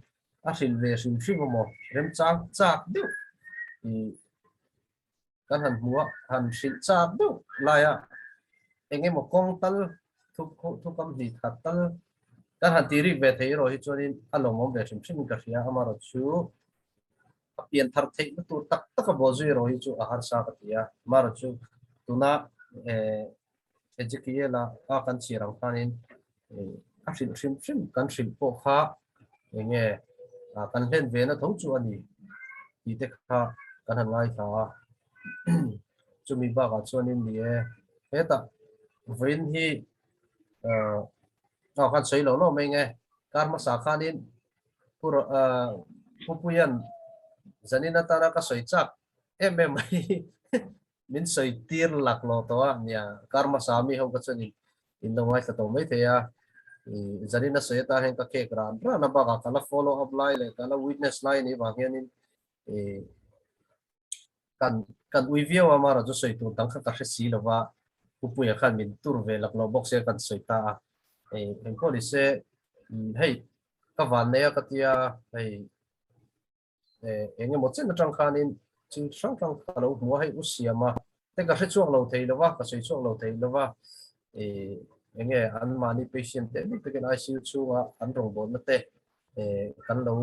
a hrilh ve hrim hrim amaw remchang chak deuh ih kan han hmu a han hrilh chak deuh laia eng emaw kawng tal thu thukam hnih khat tal kan han ti rik ve thei erawh hi chuanin a lawmawm ve hrim hrimin ka hria amaherawh chu a pian thar theih na tur tak tak a bawh zui erawh hi chu a harsa ka ti a amaherawh chu tuna eh Ezekiel a a kan chhiar ang khanin a hrilh hrim hrim kan hrilh pawh kha eng nge kan hlen ve na tho chu a ni tih te kha kan han ngaithla a chumi bakah chuanin ni e hetah vawiin hi ah kan sawi lo lo mai nge kar hmasa khanin pu pu Puia'n zanin atana ka sawi chak em em mai Min sawi tir lak lo tawh a, nia kar hmasa mi ho ka chuan in lo ngaithla tawh mai thei a, i zanin a sawi atan hian ka khek ran ran a bakah ka la follow up lai leh ka la witness lai anih vang hianin i kan kan ui viau a mara chu sawi tur dang kha ka hre si lo va, Pupuia khan min tur ve lak lo bawk se kan sawi ta a, engpawh ni se hei ka van nei a ka tia hei eng emaw chen atang khanin thil hrang hrang ka lo hmu a, hei u siam a te ka hre chhuak lo thei lo va, ka sawi chhuak lo thei lo va, ih eng nge an mahni patient te bik takin ICU chhunga an rawngbawlna te kan lo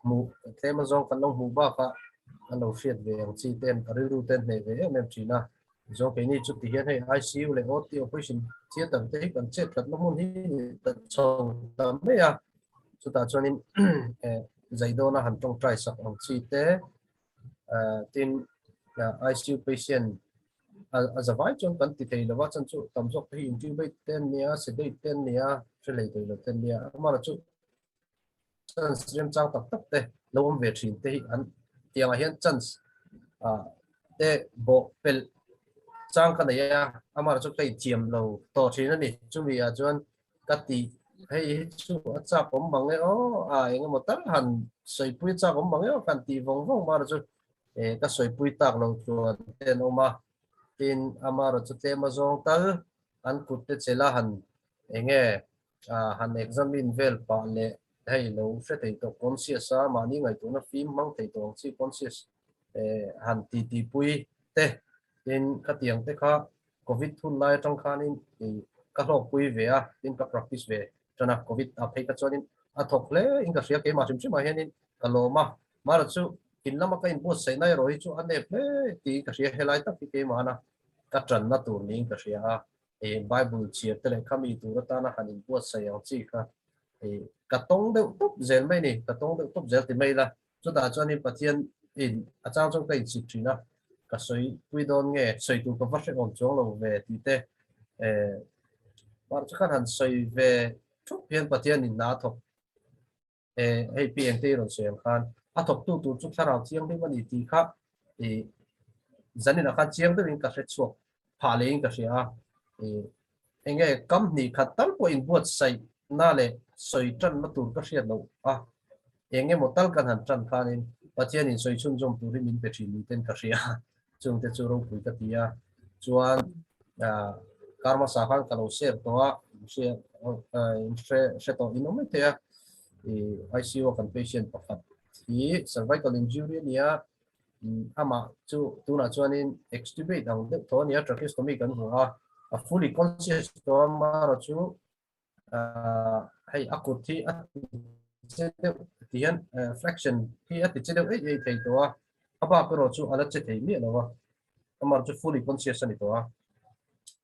hmuh tlem azawng kan lo hmuh bakah an lo hriat ve ang chi ten a rilru ten hneh ve em em thin a, zawng keini chu ti hian hei ICU leh OT operation theatre te hi kan chet thatna hmun hi ta chho ta mai a. Chutah chuanin Zaidawna han tawngtai sak ang chi te, tin ICU patient a zavai chuan kan ti thei lova, chan chu tam zawk te hi intubate te an nia, sedate te an nia, hre hlei thei lo te an nia. Amaherawhchu chance remchang tak tak te lo awm ve thin te hi an tiangah hian chance te bawh pelh chang ka nei a, amaherawhchu ka inthiam lo tawh thin a ni. Chumi ah chuan ka ti hei hi chu a chak awm mang e aw a eng emaw tal han sawipui chak awm mang e aw kan tih vawng vawng mar chu eh ka sawipui tak lo chuan te an awm a tin amaherawh chu tlem a zawng tal an kut te chela han eng nge ah han examine vel pah leh hei lo hre thei tawh conscious a mahni ngaihtuahna fim hmang thei tawh ang chi conscious eh han ti tihpui te tin khatiang te kha Covid thun lai atang khanin ka hlawkpui ve a, tin ka practice ve tan a, Covid ah phei ka chuanin a thawk hle in ka hria keimah hrim hrimah hianin ka lawm a, mahra chu in lama ka inbuatsaihna erawh hi chu a nep hle tiin ka hria, helai tak hi keimahna ka tanna tur niin ka hria a, Bible chhiar te leh khami tur atana han inbuatsaih ang chi kha ka tawng deuh tawp zel mai a ni, ka tawng deuh tawp zel ti mai ila. Chutah chuanin Pathian in a chang chuan ka inchhip thin a, ka sawi pui dawn nge, sawi tur ka va hrehawm chuang lo ve tih te eh mar chu khan han sawi ve thup hian Pathian in a thawk eh hei pi engte i rawn sawi ang khan a thawktu tur chu thlarau thianghlim a ni tih kha ih zaninah khan chiang deuhin ka hre chhuak phah leiin ka hria a, ih eng nge kam hnih khat tal pawh inbuatsaih na leh sawi tanna tur ka hriat loh a, eng emaw tal kan han tan khanin Pathianin sawi chhunzawm tur hi min pe thin ni ten ka hria a, chungte chu ropui ka ti a, chuan kar hmasa khan ka lo share tawh a, hre hre tawh in awm mai thei a, ih ICU a kan patient pakhat hi cervical injury a ni a, Amah chu tunah chuanin extubate ang deuh tho a ni a, tracheostomy kan hmu a, a fully conscious tawh a, amaherawh chu hei a kut hi a ti che deuh ti hian flexion hi a ti che deuh eih eih thei tawh a, a bak erawh chu a la che thei miah lo a, amah chu fully conscious a ni tawh a,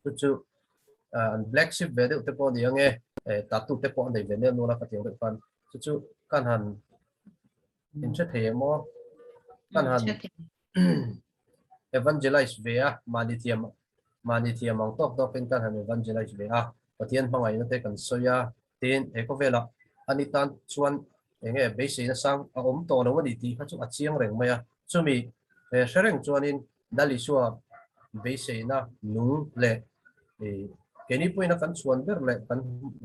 chu chu an black sheep ve deuh te pawh a ni ang e, tattoo te pawh a nei ve nel nual a ka tih ang deuh khan chu chu kan han inhre thei em aw kan han evangelize ve a mahni thiam mahni thiam ang tawk tawkin kan han evangelize ve a Pathian hmangaihna te kan sawi a tin he khawvelah ani tan chuan enge beiseina sang a awm tawh lo a ni tih kha chu a chiang reng mai a chumi hre reng chuanin Lal Isua beiseina nung leh keini pawhin a kan chhuan ber leh kan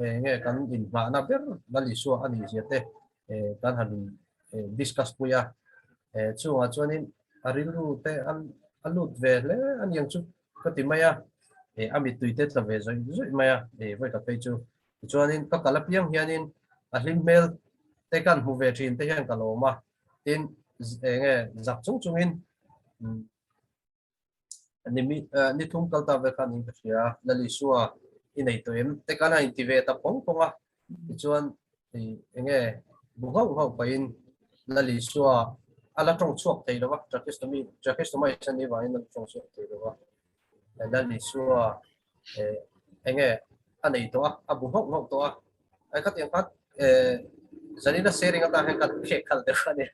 enge kan inhmahna ber Lal Isua a nih zia te kan han discuss pui a, chungah chuanin a rilru te a lut ve hle a niang chu ka ti mai a, a mittui te tla ve zawih zawih mai a, vawi ka phei chu. Tichuanin ka kal apiang hianin a hlim hmel te kan hmu ve thin te hian ka lawm a, tin enge zak chung chungin Nimi ni thum kal ta vel khan in ka hria Lal Isua i nei tawh em te khan a inti ve ta pawng pawng a tichuan enge bu nghauh nghauh pahin Lal Isua a la tawng chhuak thei lo va tracheostomy tracheostomy a nih vangin a la tawng chhuak thei lo va Lal Isua enge a nei tawh a a bu nghauh nghauh tawh a ai khatiang khan zanina sharing atan hian ka phek khalh deuh a ni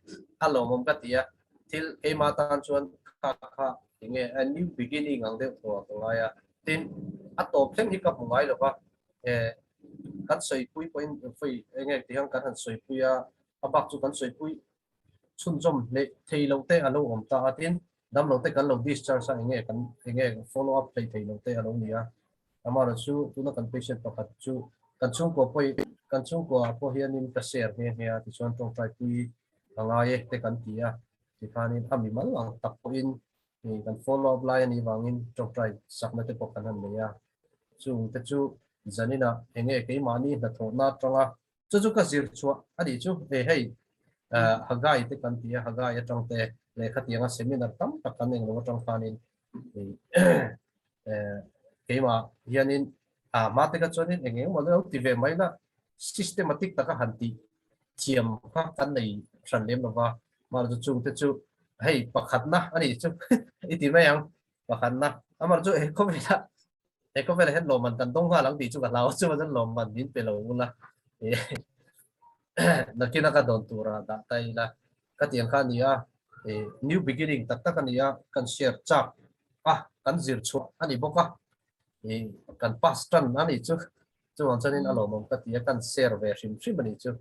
a lawmawm ka ti a thil keimah tan chuan kha kha enge a new beginning ang deuh thaw ka ngai a tin a tawp thleng hi ka hmu ngai lo va kan sawipui pawhin fei enge ti hian kan han sawipui a a bak chu kan sawipui chhunzawm hleh thei lo te a lo awm ta a tin damlo te kan lo discharge a enge kan enge follow up hlei thei lo te a lo ni a amaherawh chu tuna kan patient pakhat chu kan chhungkua pawh kan chhungkua pawh hianin ka share nghe nghe a tichuan tawngtai pui a ngai e te kan ti a tikhanin a mimal ang tak pawhin kan follow up lai a nih vangin tawngtai sakna te pawh kan han nei a chung te chu zaninah enge keimahni hnathawhna atanga Chu chu ka zir chhuah a nih chu e hei Haggai te kan ti a, Haggai atang te lehkha tianga seminar tam tak kan englo atang khanin keimah hianin a hma te kha chuanin eng engemaw lo ti ve mai la systematic taka han tih thiam kha kan nei hran lem lova mahse chu chung te chu hei pakhatna a nih chu i ti mai ang pakhatna amah chu he khawvela He khawvelah hian lawmman kan dawng nghal ang tih chu ka hlau a, chuan chuan lawmman min pe lo ula nakina ka dawn tura dah ta ila ka ti ang kha a ni a, new beginning tak tak a ni a, kan share chak a, kan zir chhuah a ni bawk a, kan pass tan a nih chu, chuvang chuanin a lawmawm ka ti a, kan share ve hrim hrim a nih chu.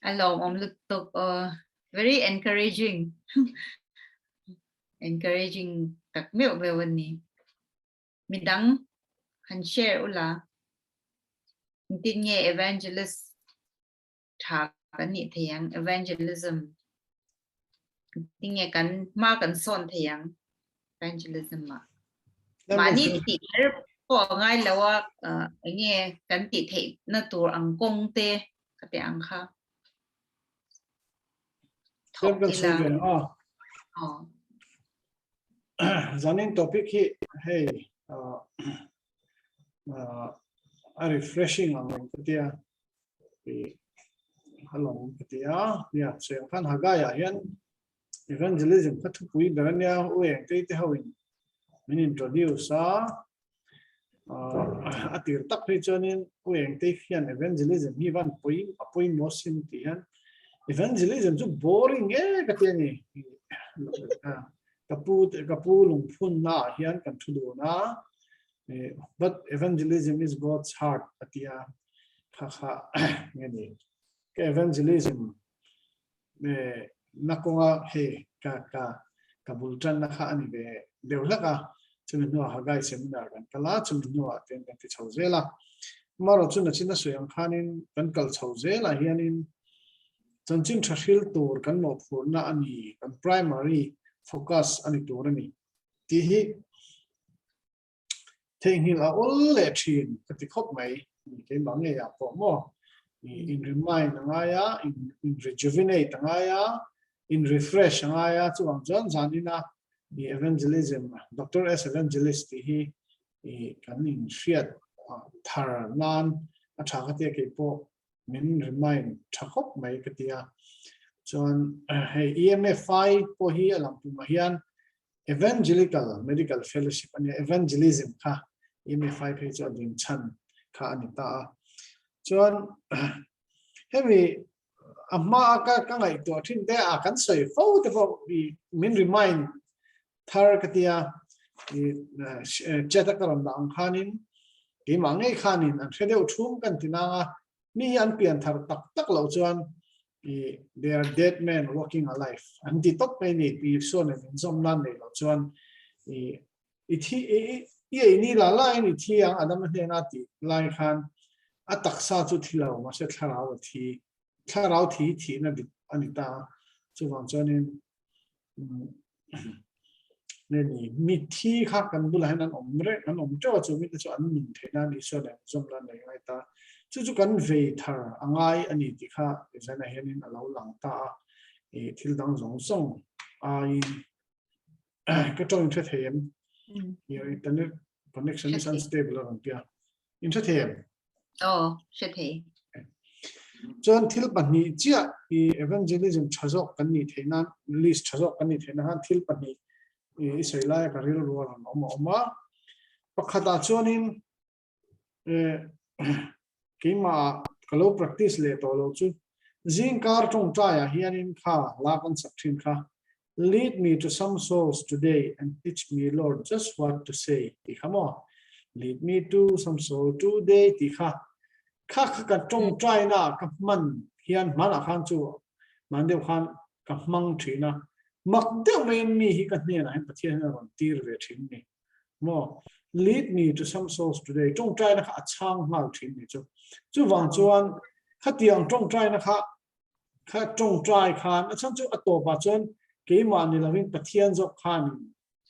A lawmawm lutuk aw. Very encouraging. Encouraging tak meuh meuh a ni. Midang han share ula. Engtin nge evangelist tha kan nih thei ang evangelism. Engtin nge kan hma kan sawn thei ang evangelism ah. Mahni tih kher pawh a ngai lo a, enge kan tih theih na tur ang kawng te ka tih ang kha. Thawk ila. Zanin topic hi hei a refreshing ang reng ka tia. Halong ka tia. Nia, sawi ang khan Haggai ah hian Evangelism kha thupui ber a nia, u engtei te ho in min introduce a, a tir tak phei chuanin u engtei hian evangelism hi van pui a pawimawh sin tih hian evangelism chu boring e ka ti a ni. Ka pu ka pu lungphun na ah hian kan thu dun a, but evangelism is God's heart a ti a, kha kha nge ni ka evangelism na kawnga hei ka ka ka bul tanna kha a ni ve deuh hlek a, chumi hnuah Haggai seminar kan kal a, chumi hnuah ten kan ti chho zel a. Amaherawh chu nachin a sawi ang khanin kan kal chho zelah hianin chanchin tha hril tur kan mawhphurhna a ni, kan primary focus a ni tur a ni tih hi Theihnghilh a awl leh thin ka ti khawp mai. Keimah ngeiah pawh maw in remind a ngai a, in rejuvenate a ngai a, in refresh a ngai a, chuvang chuan zanina evangelism, Doctor S Evangelist tih hi kan inhriat thar nan a tha ka tia keipawh. min remind tha khawp mai ka ti a. Chuan hei EMFI pawh hi a lang tumah hian Evangelical Medical Fellowship a nia, Evangelism kha EMFI phei chu a din chhan kha a ni ta a. Chuan hemi a hma a ka ka ngaihtuah thin te a kan sawi fo te pawh i min remind thar ka tia i chat a ka rawn dah ang khanin keimah ngei khanin an hre deuh thum kan ti nang a mi hi an pian thar tak tak loh chuan i they are dead men walking alive an ti tawp mai ni pi suan in inzawm nan nei loh chuan i i thi i i ei ni la la in i thi ang Adama hnena tih lai khan a taksa chu thi lo mahse thlarau a thi thlarau thi thihna dik a ni ta a chuvang chuanin nge ni mitthi kha kan bulah hian an awm reng an awm teuh a chu mite chu an nun theih nan Isua leh an zawm lan nei ngai ta chu chu kan vei thar a ngai a ni tih kha zanah hianin a lo lang ta a i thil dang zawng zawng aiin ka tawng in hre thei em your internet connection is unstable a rawn tia in hre thei em Aw, hre thei. Chuan thil pahnih chiah i evangelism tha zawk kan nih theih nan, list tha zawk kan nih theih nan thil pahnih i sawi laia ka rilru a rawn awm a awm a. Pakhatah chuanin keimah ka lo practice leh tawh lo chu zingkar tawngtaiah hianin kha hla kan sak thin kha Lead me to some souls today and teach me Lord just what to say tih kha maw? Lead me to some soul today tih kha kha kha ka tawngtaina ah ka hman hian hmanah khan chu hman deuh khan ka hmang thin a, mak deuh maiin mi hi ka hnenah hian Pathian hian a rawn tir ve thin ni maw? Lead me to some souls today tawngtaina kha a chhang nghal thin ni chu. Chuvang chuan khatiang tawngtaina kha Kha tawngtai khan a chhan chu a tawpah chuan keimah ni lovin Pathian zawk khanin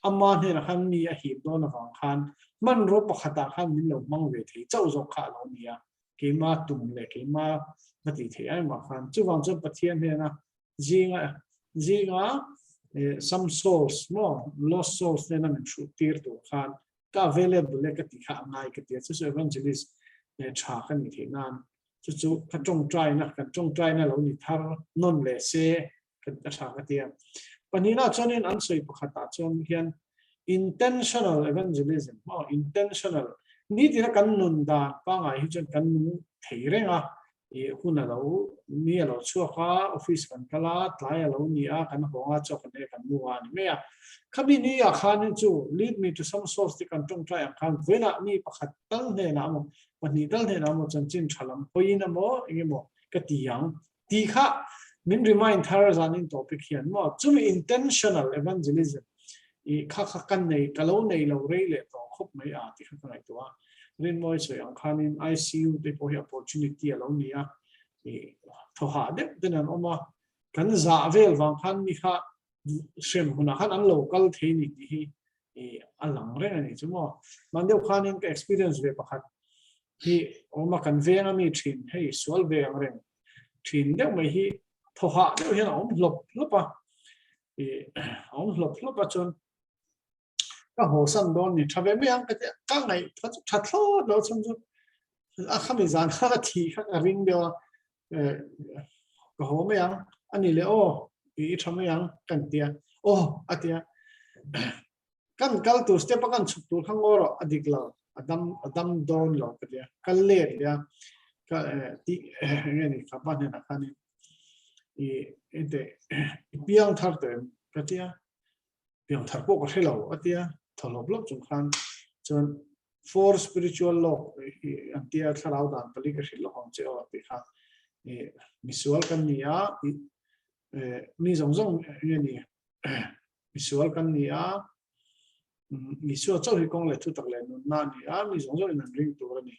ama hnenah khan mi a hip dawn avang khan hmanraw pakhatah khan min lo hmang ve thei chauh zawk kha a lo ni a, keima tum leh keima va tih theih aimah khan. Chuvang chuan Pathian hnena zinga zinga some souls maw lost souls hnena min hruh tir tur khan ka available e ka tih kha a ngai ka ti a, chu chu evangelist tha ka nih theih nan chu chu ka tawngtaina kan tawngtaina lo ni thar nawn leh se ka a tha ka ti a. Pahnihna chuanin an sawi pakhatah chuan hian intentional evangelism maw intentional nitina kan nun dan pangai hi chuan kan nung thei reng a i hun a lo ni a lo chhuak a, office kan kal a, tlai a lo ni a, kan hawng a, chaw kan ei a, kan mu a ni mai a. Khami ni ah khanin chu lead me to some source te kan tawngtai ang khan vawiinah mi pakhat tal hnenah emaw, pahnih tal hnenah emaw chanchin tha lam hawiin emaw eng emaw ka ti ang tih kha min remind thar zanin topic hian maw chumi intentional evangelism i kha kha kan nei ka lo nei lo rei leh tawh khawp mai a tih kha ka ngaihtuah a. Rinmawi sawi ang khanin ICU te pawh hi opportunity a lo ni a, i thaw hah deuh ten an awm a, kan zah vel vang khan mi kha hrem hunah khan an lo kal thei ni tih hi i a lang reng a ni chu maw. Hman deuh khanin ka experience ve pakhat hi awm a, kan veng a mi thin hei sual ve ang reng thin deuh mai hi thaw hah deuh hian a awm hlawp hlawp a, i a awm hlawp hlawp a chuan ka haw san dawn ni tha ve mai ang ka ti a ka ngaih tha thlawt lo chhan chu a khami zan kha ka thi kha ka ring deuh a ka haw mai ang ani le aw i tha mai ang kan ti a aw a ti a kan kal tur step a kan chhuk tur kha ngaw rawh a dik lo a dam a dam dawn lo ka ti a kal let leh a ka ti nge ni ka pa hnenah khanin i ente i piang thar tawh em ka ti a piang thar pawh ka hre lo a tia thaw hlawp hlawp chung khan chuan four spiritual law an tia thlarau dan pali ka hrilh lawk ang che aw tih kha misual kan ni a mi zawng zawng nge ni misual kan ni a Isua chauh hi kawng leh thutak leh nunna a ni a mi zawng zawng in an ring tur a ni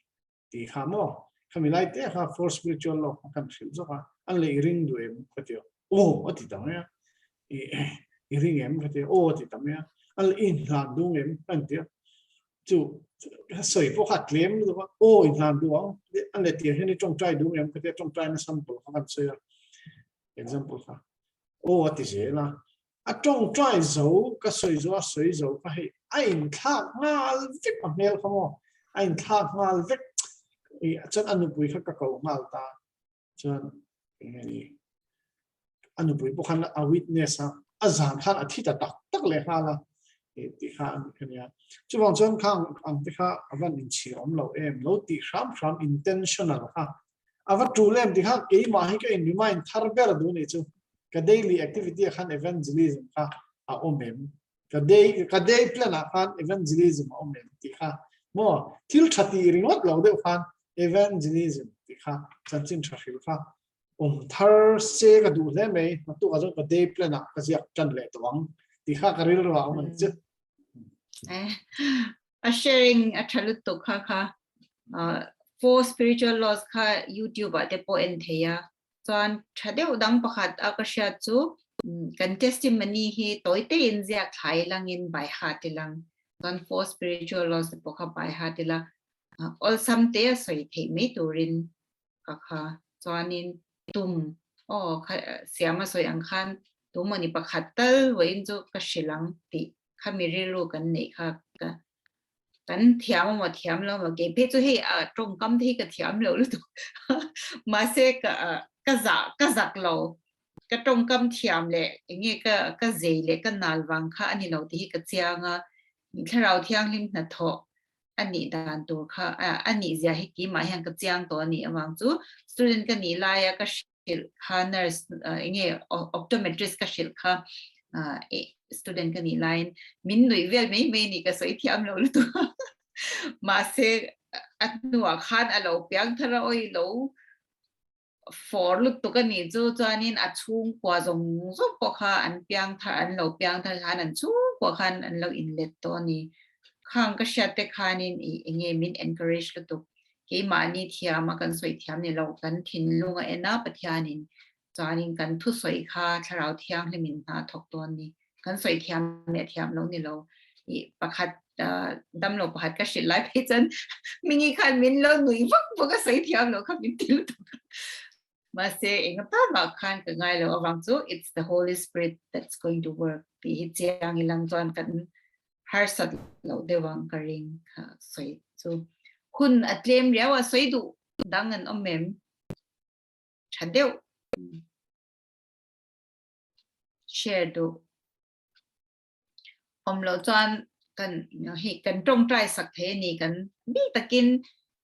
Ti kha maw? Khami lai te kha four spiritual law kha kan hrilh zawk a, an lei ring duh em ka ti a, aw a ti ta mai a, i i ring em ka ti a, aw a ti ta mai a, an lei inhlan duh em ka ti a, chu sawi pawh kha a tlem lutuk a, aw inhlan duh ang, an lei tir hian i tawngtai duh em ka ti a, tawngtaina sample kha kan sawi a, example kha, aw a ti zel a, A tawngtai zo, ka sawi zo a sawi zo kha hei a inthlak nghal vek a hmel kha maw, a inthlak nghal vek i chuan a nupui kha ka ko nghal ta. Chuan enge ni a nupui pawh khan a witness a, a zan khan a thi ta tak tak leh nghal a ti kha a ni ania. Chuvang chuan khang ang te kha a van inchhir awm lo em, lo tih hram hram intentional kha a va tul em ti kha keimah hi ka in remind thar ber duh ni chu. Ka daily activity ah khan evangelism kha a awm em? Ka day ka day plan ah khan evangelism a awm em tih kha maw thil tha tih ringawt lo deuh khan evangelism tih kha chanchin tha hril kha awm thar se ka duh hle mai naktuk ah chuan ka day plan ah ka ziak tan leh tawh ang tih kha ka rilru ah a awm a ni chu. A sharing a tha lutuk kha kha four spiritual laws kha youtube ah te pawh en thei a Chuan tha deuh dang pakhat a ka hriat chu kan testimony hi tawi te in ziak thlai langin by heart ilang chuan four spiritual laws te pawh kha by heart ila awlsam te a sawi theih mai turin ka kha chuanin tum aw kha siam a sawi ang khan tumawni pakhat tal vawiin chu ka hrilh ang tih kha mi rilru kan neih kha ka kan thiam amaw thiam lo amaw kei phei chu hei a tawngkam te hi ka thiam lo lutuk mahse ka ka zah ka zak lo ka tawngkam thiam leh enge ka ka zei leh ka nal vang kha ani lo tih hi ka chiang a thlarau thianghlim hnathawh anih dan tur kha anih zia hi keimah hian ka chiang tawh anih avang chu student ka nih laia ka hrilh kha nurse enge optometrist ka hrilh kha student ka nih laiin min nuih vel mai mai ni ka sawi thiam lo lutuk mahse a hnuah khan a lo piang thar a oi lo for lutuk a nih chu chuanin a chhungkua zawng zawng pawh kha an piang thar an lo piang thar khan an chhungkua khan an lo inlet tawh a ni khang ka hriat te khanin i enge min encourage lutuk Keimahni thiam a kan sawi thiam ni lo, kan thinlung a en a Pathianin chuanin kan thusawi kha Thlarau Thianghlimin hna a thawk dawn ni. Kan sawi thiam leh thiam lo ni lo. I pakhat damlo pakhat ka hrilh lai phei chuan mingi khan min lo nui vak vak a sawi thiam lo kha min ti lutuk. Mahse enga ta mah khan ka ngai lo avang chu it's the Holy Spirit that's going to work tih hi chiang ilang chuan kan harsat loh deuh ang ka ring kha sawi chu hun a tlem riau a sawi duh dang an awm em tha deuh share duh awm loh chuan kan hei kan tawngtai sak thei a ni kan mi takin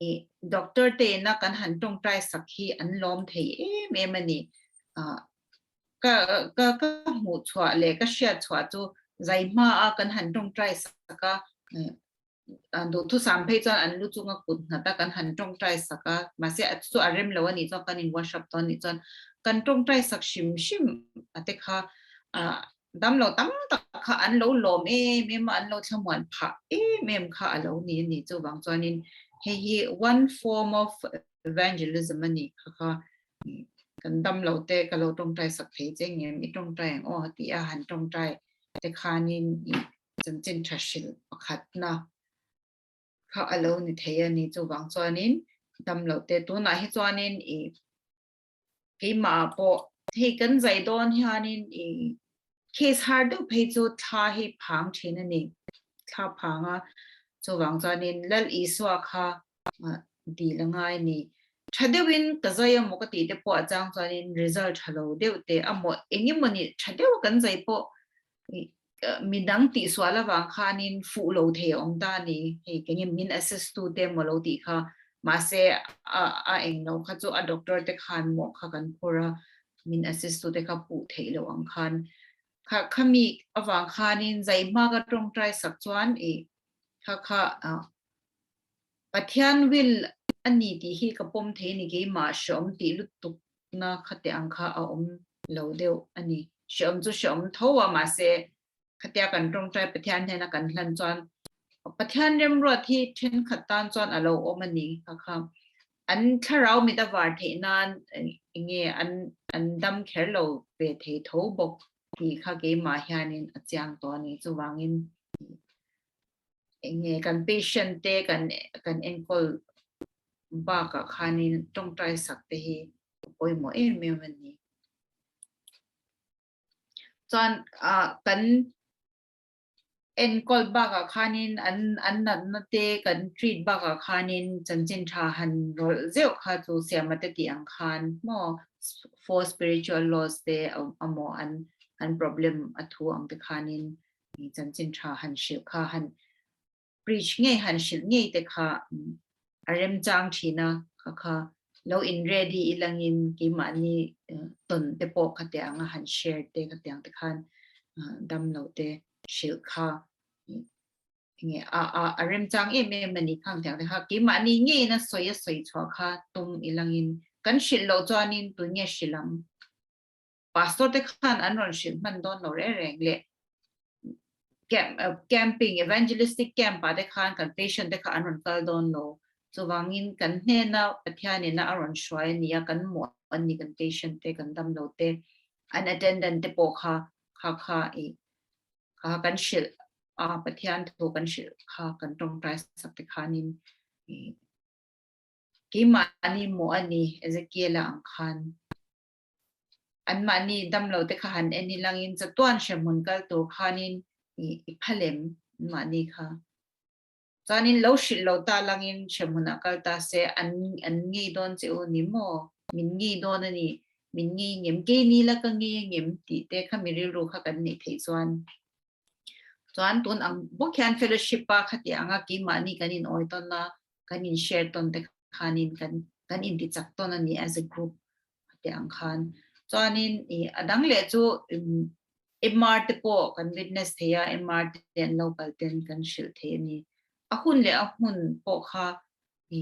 i doctor te ina kan han tawngtai sak hi an lawm thei em em a ni ah ka ka ka hmuh chhuah leh ka hriat chhuah chu zai hma a kan han tawngtai sak a duhthusam phei chuan an lu chunga kut nghat a kan han tawngtai sak a mahse a chu a rem lo a nih chuan kan in wash up dawn a nih chuan kan tawngtai sak hrim hrim a te kha ah damlo tam tak kha an lo lawm em em a an lo thlamuan phah em em kha a lo ni a ni chuvang chuanin hei hi one form of evangelism a ni kha kha kan damlo te ka lo tawngtai sak thei che ngem i tawngtai ang aw tih a han tawngtai te khanin i chanchin tha hrilh pakhatna kha a lo ni thei a ni chuvang chuanin damlo te tunah hi chuanin i keimah ah pawh hei kan zai dawn hianin i case har deuh phei chu thla hi phang thin a ni thla phang a chuvang chuanin Lal Isua kha dil a ngai a ni tha deuhin ka zai emaw ka tih te pawh a chang chuanin result tha lo deuh te amaw engemawni tha deuh kan zai pawh midang tih sual avang khanin fuh lo thei a awm ta a ni hei kengin min assess tu te emaw lo tih kha mahse a a eng lo kha chu a doctor te khan mawh kha kan phur a min assess tu te kha puh theih loh ang khan kha khami avang khanin zai hma ka tawngtai sak chuan i kha kha Pathian will a ni tih hi ka pawm thei a ni keimah hreawm tih lutuk na khate ang kha a awm lo deuh a ni. Hreawm chu hreawm tho a mahse khatia kan tawngtai Pathian hnena kan hlan chuan Pathian remruat hi thenkhat tan chuan a lo awm a ni kha kha an thlarau mit a var theih nan enge an an dam kher lo ve thei tho bawk tih kha keimah hianin a chiang tawh a ni chuvangin enge kan patient te kan kan enkawl bakah khanin tawngtai sak te hi a pawimawh em em a ni. Chuan ah kan. Enkawl bakah khanin an an natna te kan treat bakah khanin chanchin tha han rawlh zeuh kha chu siama te tih ang khan maw for spiritual laws te amaw an an problem a thu ang te khanin chanchin tha han hrilh kha han preach ngei han hrilh ngei te kha a remchang thin a kha kha lo in ready ilangin keimahni tawn te pawh kha te anga han share te kha tiang te khan dam lo te hrilh kha nge a a a remchang em em ani khang tiang te kha keimahni ngei na sawi a sawi chhuah kha tum ilangin kan hrilh loh chuanin tun nge hrilh ang Pastor te khan an rawn hrilh hman dawn lo reng reng leh camp camping evangelistic camp ah te khan kan patient te kha an rawn kal dawn lo chuvangin kan hnena Pathian ina a rawn hruai a ni a kan hmuh an ni kan patient te kan dam lo te an attendant te pawh kha kha kha i kha kan hrilh a Pathian thu kan hrilh kha kan tawngtai sak te khanin i keimahni maw a ni Ezekiel-a ang khan Anmahni damlo te kha han en ilangin chatuan hremhmun kal tur khanin i phalem anmahni kha. Chuanin lo hrilh lo ta langin hremhmunah kal ta se an an ngei dawn che u ni maw? Min ngei dawn a ni, min ngei ngem, keini la ka ngei a ngem tih te kha mi rilru kha kan neih theih chuan. Chuan tun ang bawk hian fellowship a khati anga keimahni kan in awi tawn a, kan in share tawn te khanin kan kan inti chak tawn a ni as a group te ang khan. Chuanin i a dang leh chu MR te pawh kan witness thei a, MR te an lo kal ten kan hrilh thei a ni. A hun leh a hmun pawh kha i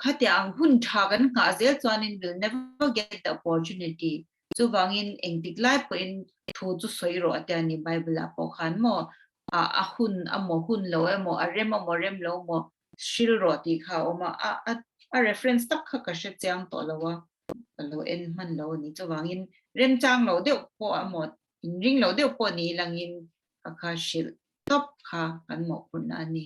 khatia ang hun tha kan nghah zel chuanin will never get the opportunity. Chuvangin engtik lai pawhin thu chu sawi rawh a tia ni Bible ah pawh khan maw a a hun amaw hun lo emaw a rem amaw rem lo maw hril rawh tih kha a awm a, a a a reference tak kha ka hre chiang tawh lo a, ka lo en hman lo a ni. Chuvangin remchang lo deuh pawh emaw inring lo deuh pawh ni langin ka kha hrilh tawp kha kan mawhphurhna a ni.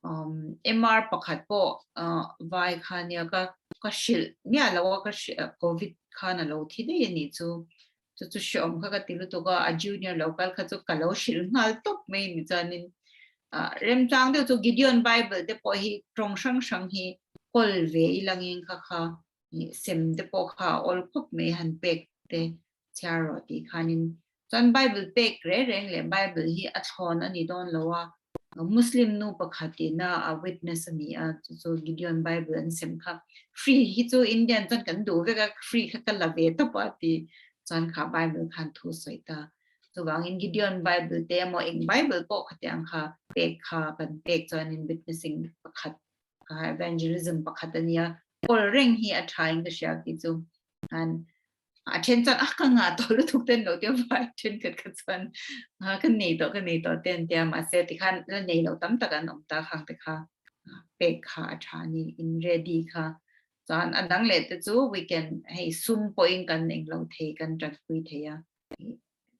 Um MR pakhat pawh uh vai kha nia ka ka hrilh miah lo a ka hrilh covid khan a lo thi daih a nih chu. Chu chu hreawm kha ka ti lutuk a, a junior lo kal kha chu ka lo hrilh nghal tawp mai ni chuanin ah remchang deuh chu Gideon Bible te pawh hi tawng hrang hrang hi kawl ve ilangin kha kha ih sem te pawh kha a awl khawp mai han pek te chhiar rawh tih khanin chuan Bible pek reng reng leh Bible hi a thlawn a ni dawn lo a, Muslim nu pakhat ina a witness a ni a, chu chu Gideon Bible an sem kha free hi chu Indian chuan kan duh vek a, free kha ka la ve tawp a ti chuan kha Bible khan thu sawi ta. Chuvangin Gideon Bible te emaw eng Bible pawh khatiang kha pek kha kan pek chuanin witnessing pakhat kha evangelism pakhat a nia, kawl reng hi a tha in ka hria ki chu. An a then chuan a ka ngah tawh lutuk ten lo tia vai thenkhat kha chuan a ka nei tawh ka nei tawh te an tia mahse tikhan la nei lo tam tak an awm ta khang te kha pek kha a tha ni in ready kha chuan a dang leh te chu we can hei sum pawhin kan englo thei kan tanpui thei a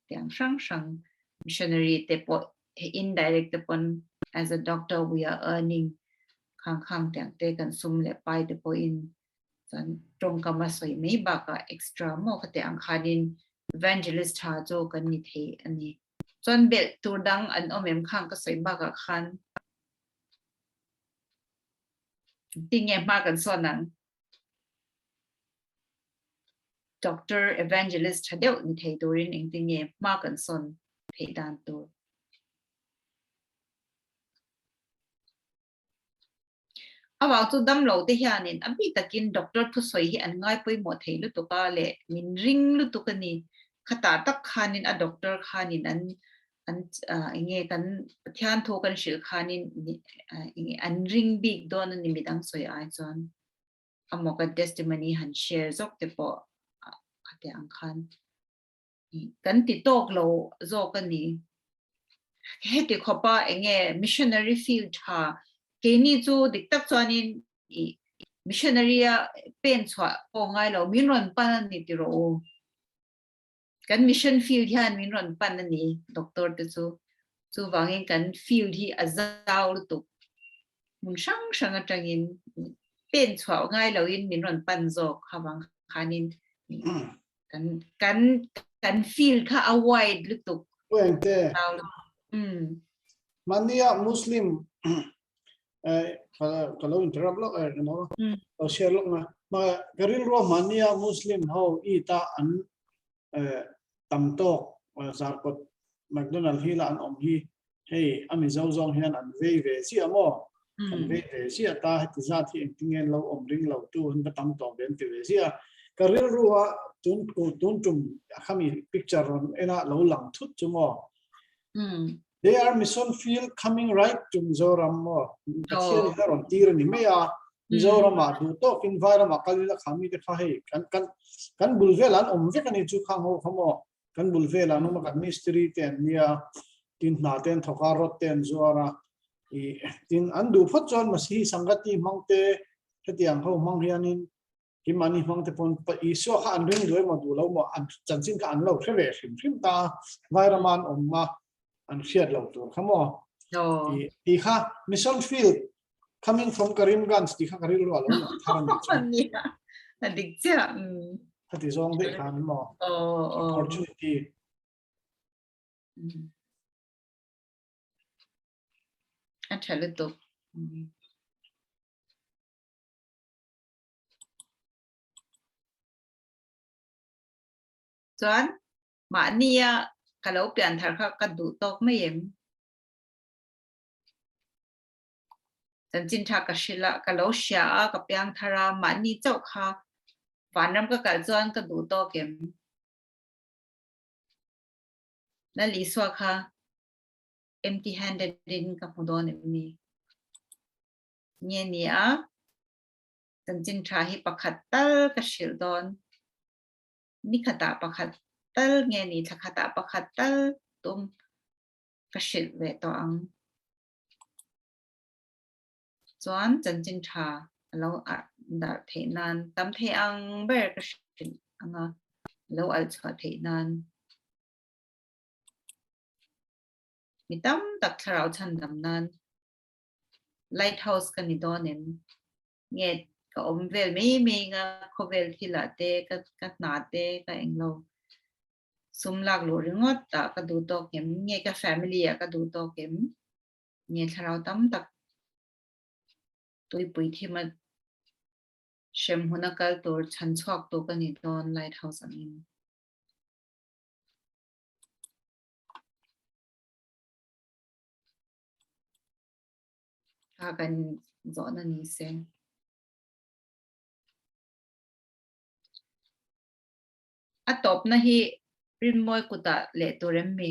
tiang hrang hrang missionary te pawh indirect te pawn as a doctor we are earning khang khang tiang te kan sum leh pai te pawhin Chuan tawngkam a sawi mai bakah extra maw ka tih ang khanin evangelist tha chu kan ni thei a ni. Chuan belh tur dang an awm em khang ka sawi bakah khan tinge hma kan sawn ang? Doctor evangelist tha deuh ni thei turin engtinge hma kan sawn theih dan tur? Avang chu damlo te hianin a mi takin doctor thusawi hi an ngai pawimawh thei lutuk a leh min ring lutuk a ni. Khatah tak khanin a doctor khanin an an enge kan Pathian thu kan hrilh khanin enge an ring bik dawn a ni midang sawi ai chuan amaw kan testimony han share zawk te pawh khatiang ang khan kan ti tawk lo zawk a ni. Heti khawpa enge missionary field tha keini chu dik tak chuanin i missionary a pen chhuah pawh ngai lo min rawn pan a ni ti rawh u. Kan mission field hian min rawn pan a ni doctor te chu. Chuvangin kan field hi a zau lutuk. Hmun hrang hrang atangin pen chhuah ngai loin min rawn pan zawk khavang khanin kan kan kan field kha a wide lutuk. Wengte. Mania Muslim ka lo interrupt lawk e no lo share lawk na ma ka rilru mania Muslim ho i ta an tam tawk zarkawt McDonald hi la an awm hi hei a Mizo zawng hian an vei ve chiah maw an vei ve chiah ta heti zat hi engtin lo awm ring lo tu an va tam tawh ve an ti ve chiah ka rilru a tun tun tum khami picture rawn ena lo lang thut chu maw They are mission field coming right to Mizoram maw Pathian in a rawn tir a ni mai a Mizoram ah duh tawkin Vairam ah kal ila kha mite kha hei kan kan kan bul velah an awm vek a ni chu khang ho kha maw kan bul velah an awm a kan mistiri te an nia tin hna te an thawk a rod te an zuar a i tin an duh phawt chuan Masihi Sangati hmang te hetiang ho hmang hianin Hi mahni hmang te pawn Isua kha an ring duh emaw duh lo maw an chanchin kha an lo hre ve hrim hrim ta a, Vairama an awm a an hriat lo tur kha maw? Ti kha mission field coming from Karimganj ti kha ka rilru a lo lang thar a nih chu. Nia, a dik chiah. Khati zawng daih khan maw? Opportunity. A tha lutuk. Chuan mahnia ka lo pian thar kha ka duh tawk mai em? Chanchin tha ka hrilh a, ka lo hria a, ka piang thar a, mahni chauh kha vanram ka kal chuan ka duh tawk em? Lal Isua kha empty handed in ka hmu dawn em ni? Nge ni a? Chanchin tha hi pakhat tal ka hrilh dawn. Ni khatah pakhat tal nge ni thla khatah pakhat tal tum ka hrilh ve tawh ang. Chuan chanchin tha a lo darh theih nan tam thei ang ber ka hrilh ang a, a lo alh chhuah theih nan. Mi tam tak thlarau chhandam nan Lighthouse ka ni dawn em? Nge ka awm vel mai mai nga khawvel thil ah te ka ka hna te ka englo sum lak luh ringawt ah ka duh tawk em? Nge ka family ah ka duh tawk em? Nge thlarau tam tak tuipui thim a hrem huna kal tur chhan chhuak tu ka ni dawn Lighthouse angin. Kha kan zawhna ni se. A tawpna hi rinmawi kutah leh tur em mi?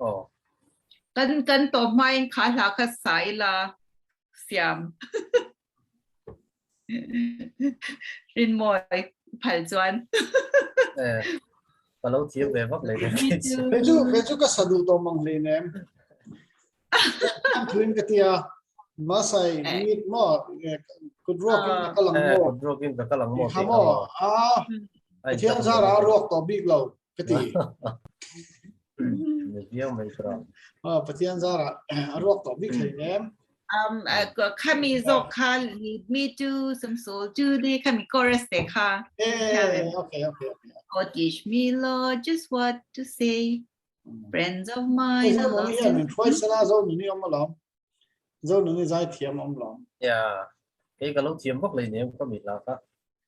Aw. Kan kan tawp hmain kha hla kha sa ila siam. Rinmawi phal chuan. Eh, ka lo thiam ve vak leh Kei chu kei chu ka sa duh tawh mang hlei nem. An thuin ka tia Masai mit mo kut ruak in ka kal ang mo. Kut ruak in ka kal ang mo. Kha mo a Pathian zara ruak tawh bik lo ka ti. Viau mai tra. Pathian zara a ruak tawh bik hlei nem. Um, khami zawk kha lead me to some soul today khami chorus te kha. Eh, okay, okay, okay. Oh, teach me, Lord, just what to say. Friends of mine are lost in Hruai sala zo nuni om alom. Zo nuni zai thiam om lom. Yeah. Kei ka lo thiam vak lei nem ka mi la ka.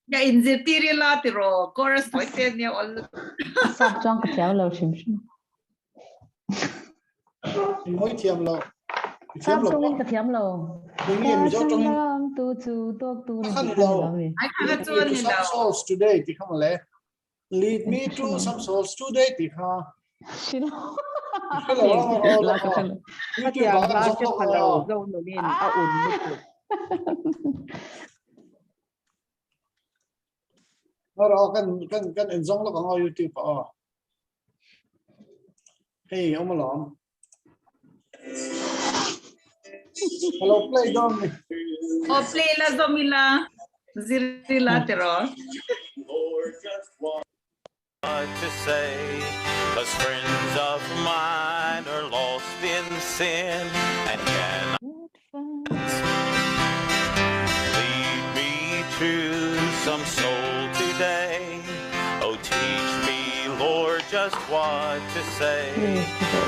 Ya in zirtir ila tiro chorus toi te nia ol. Sap chuang ka thiam lo hrim hrim. Moi thiam lo. Sap tawngin ka thiam lo. Nge mi zo tawngin. Tu chu tok tu ni khan lo. Ai kha chuan ni lo. Some souls today ti kha male. Lead me to some souls today ti kha. Shilo. Hello. Khatiang hla hre pha lo zo nunin a un lutuk. Ro kan kan kan en zong lok ang YouTube aw. Hei om alawm. Hello play dawn ni. O play la zomila zirila tiro. To say, cause friends of mine are lost in sin and cannot lead me to some soul today. Oh, teach me, Lord, just what to say.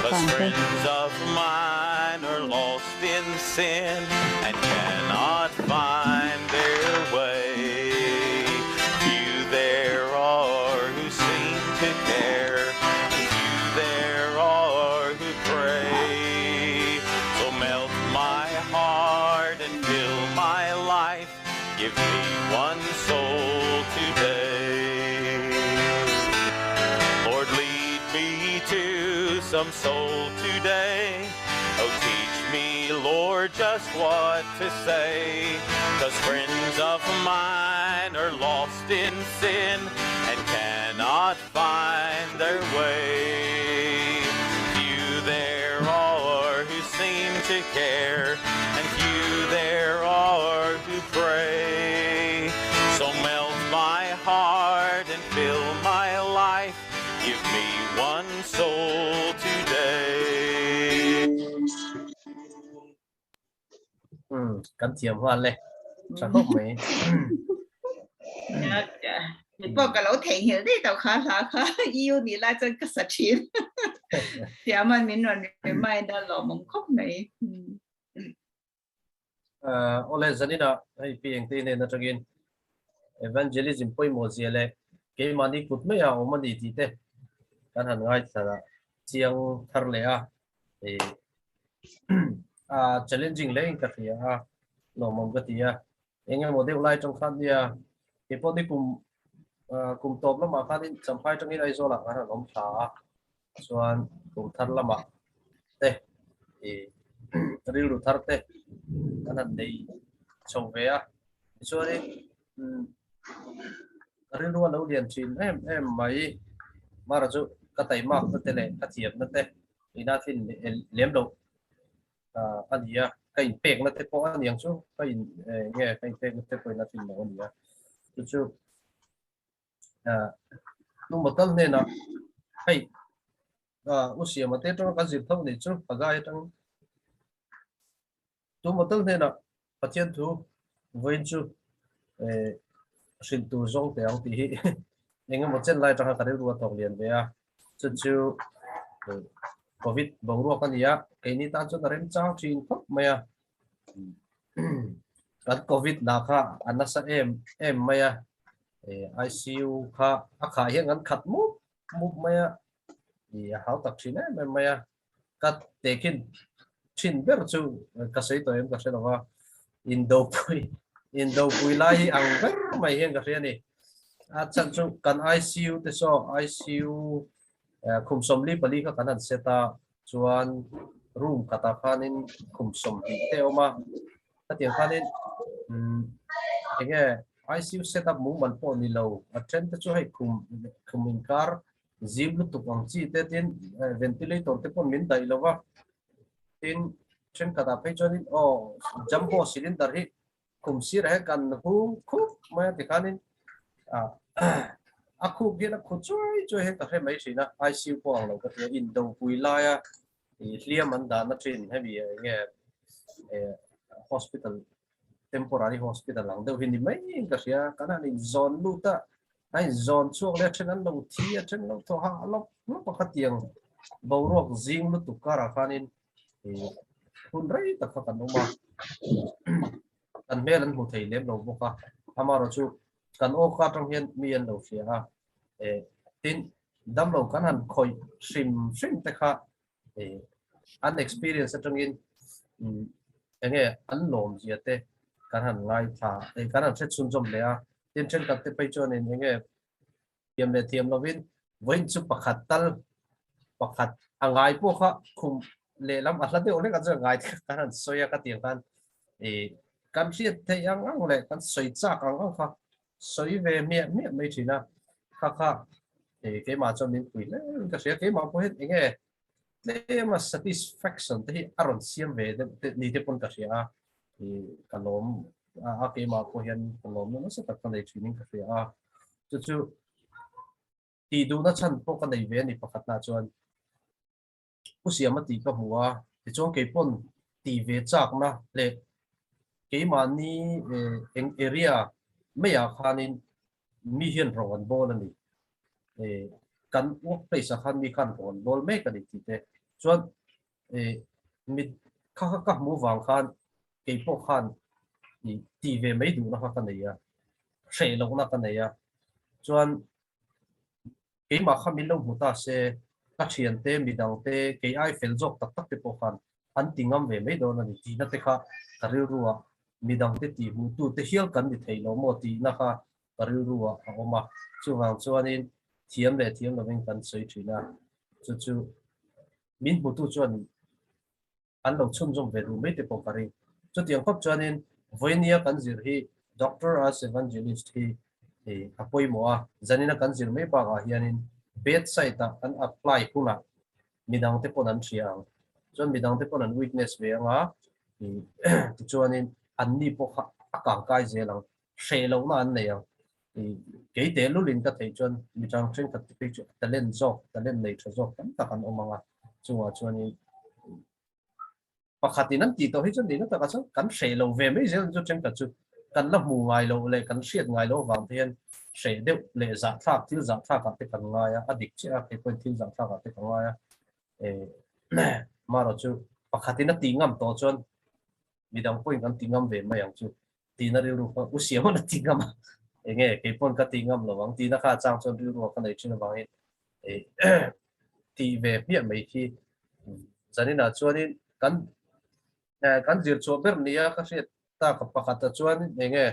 Cause friends of mine are lost in sin and cannot find their way. Few there are who seem to care, and few there are who pray. So melt my heart and fill my life. Give me one soul today. Lord, lead me to some soul today. Oh, teach me, Lord, just what to say. Cause friends of mine are lost in sin and cannot find their way. Few there are who seem to care, and few there are who pray. So melt my heart and fill my life. Give me one soul today. Kan thiam nghal e. Tha khawp mai. Pawh ka lo theihnghilh daih tawh kha hla kha EU nih lai chuan ka sa thin. Thiaman min rawn remind a lawmawm khawp mai. Awle zanina hei pi engte hnen atangin evangelism pawimawh zia leh keimahni kut mai a awm a ni tih te kan han ngaithla chiang thar leh a. A challenging hle in ka hria a, lawmawm ka ti a. Eng emaw deuh lai atang khan nia keipawh ni kum kum tawp lamah khanin Champhai atangin Aizawl ah kan han awm thla a, chuan kum thar lamah te ih rilru thar te kan han nei chho ve a. Tichuanin ka rilru a lo lian thin em em mai. Mara chu ka taimak na te leh ka thiam na te ina thlin lem loh a ni a, ka inpek na te pawh a ni ang chu, ka in nge ka inpek na te pawh ina thlin loh a ni a. Chu chu nu motor hnenah hei u siama te atanga kan zir tho nih chu Hagai atang tu motor hnenah Pathian thu vawiin chu hrilh tur zawng teh ang tih hi eng emaw chen lai atanga ka rilru a thawk lian ve a, chu chu Covid boruak a ni a, keini tan chuan a remchang thin khawp mai a. Kan Covid lah kha a nasa em em mai a, ICU kha a khah hian kan khat mup mup mai a, a hau tak thin em em mai a. Ka tehkhin thin ber chu ka sawi tawh em ka hre lo va, indopui indopui lai hi ang ber mai hian ka hria a ni. A chhan chu kan ICU te saw ICU khum 44 kha kan han set a, chuan room khatah khanin khum 20 te a awm a, khatiang khanin enge ICU set up mumal pawh ni lo, a then te chu hei khum khum inkar zim lutuk ang chi te tin ventilator te pawh min daih lo va, tin thenkhatah phei chuanin aw jumbo cylinder hi Khum sirah hian kan hung khup mai a tikhanin a khup hian a khu chuai chuai hian ka hre mai thin a, ICU pawh ang lo ka ti a, indopui laia hliam an dahna thin hemi enge hospital temporary hospital ang deuh hi ni maiin ka hria, kan han inzawn lut a, a inzawn chhuak leh a then an lo thi a then lo thaw hah lawp lawp a khatiang boruak zing lutuk karah khanin hun rei tak kha kan awm a, kan hmel an hmu thei lem lo bawk a, amaherawh chu kan aw ka atang hian mi an lo hria a, tin damlo kan han khawih hrim hrim te kha an experience atangin enge an lawm zia te kan han ngaithla kan han hre chhunzawm leh a, tin thenkhat te phei chuanin enge Thiam leh thiam lovin vawiin chu pakhat tal pakhat a ngai pawh kha khum lehlam a hla deuh hlek a chuan ngai te kan han sawi a ka tih ang khan ih kan hriat theih ang ang leh kan sawi chak ang ang kha sawi ve miah miah mai thin a, kha kha ih keimah chuan min pui hle in ka hria keimah pawh hian eng nge tlema satisfaction te hi a rawn siam ve deuh te ni te pawn ka hria a ih ka lawm a keimah pawh hian ka lawm nasa tak ka nei thin in ka hria a. Chu chu tih duhna chhan pawh ka nei ve a ni pakhatna chuan Pu Siama tih ka hmu a, tichuan keipawn tih ve chakna leh keimahni eng area maiah khanin mi hian rawng an bawl a ni. kan workplace ah khan mi khan rawn bawl mek a ni tih te chuan ih mit kha kha ka hmuh vang khan kei pawh khan ih tih ve mai duhna kha ka nei a, hreh lohna ka nei a, chuan keimah kha min lo hmu ta se ka thiante midangte kei ai fel zawk tak tak te pawh khan an ti ngam ve mai dawn a ni tihna te kha ka rilru a, midangte tih hmuh tu te hial kan ni thei lo maw tihna kha ka rilru ah a awm a, chuvang chuanin thiam leh thiam lovin kan sawi thin a, chu chu min hmutu chuan an lo chhunzawm ve duh mai te pawh ka ring. Chutiang khawp chuanin vawinia kan zir hi Doctor as Evangelist hi a pawimawh a, zanina kan zir mai bakah hianin bedside ah kan apply hunah midangte pawn an hria ang, chuan midangte pawn an witness ve anga tichuanin anni pawh kha a kangkai zel ang. Hreh lohna an nei ang. Kei teh lulin ka theih chuan mi chang thenkhat te phei chu talent zawk, talent nei tha zawk tam tak an awm ang a. Chungah chuanin pakhatin an tih tawh hi chuan nihna takah chuan kan hreh lo ve mai zel chu thenkhat chu kan la hmu ngai loh leh kan hriat ngai loh avang te hian hreh deuh leh zahthlak thil zahthlakah te kan ngai a, a dik chiah a, kei pawhin thil zahthlakah te ka ngai a. Marawh chu pakhatin a tih ngam tawh chuan midang pawhin kan ti ngam ve mai ang chu. Tina rilru kha u siam a ti ngam a, enge kei pawn ka ti ngam lo ang tina kha chang chuan rilru a ka nei thin avangin tih ve hmiah mai khi zaninah chuanin kan kan zir chhuah ber nia ka hriat tak pakhat ah chuan enge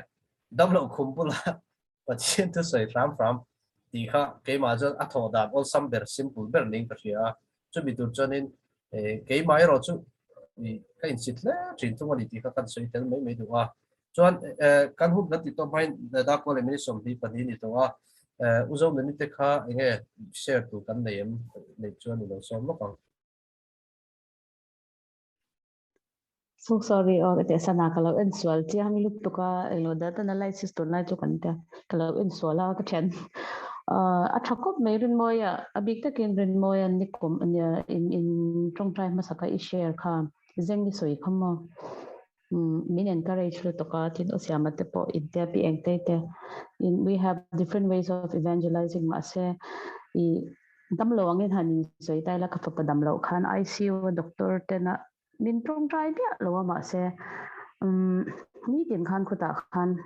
damloh khum bula Pathian thu sawi hram hram tih kha keimah chuan a thawh dan awlsam ber simple ber niin ka hria a, chumi tur chuanin keimah erawh chu ka insit hle thin thung a ni tih kha kan sawi tel mai mai duh a. Chuan kan hun kan tih tawh hmain Darkaw leh Minute 22 ni tawh a, U Zonuni te kha enge share tur kan nei em neih chuan i lo sawm lawk ang. So sorry aw ka tih sana ka lo en sual chiang lutuk a englo data analysis tunlai chu kan tia ka lo en sual a ka thian a tha khawp mai Rinmawia a bik takin Rinmawia nikum ania in in tawngtai hmasa kha i share kha zeng i sawi kha maw min encourage lutuk a tin u siama te pawh in tia pi eng te te in we have different ways of evangelizing mahse i Damlo angin han insawi ta ila ka fapa damloh khan ICU a doctor tena min tawngtai miah lo a mahse umm nitin khan khutah khan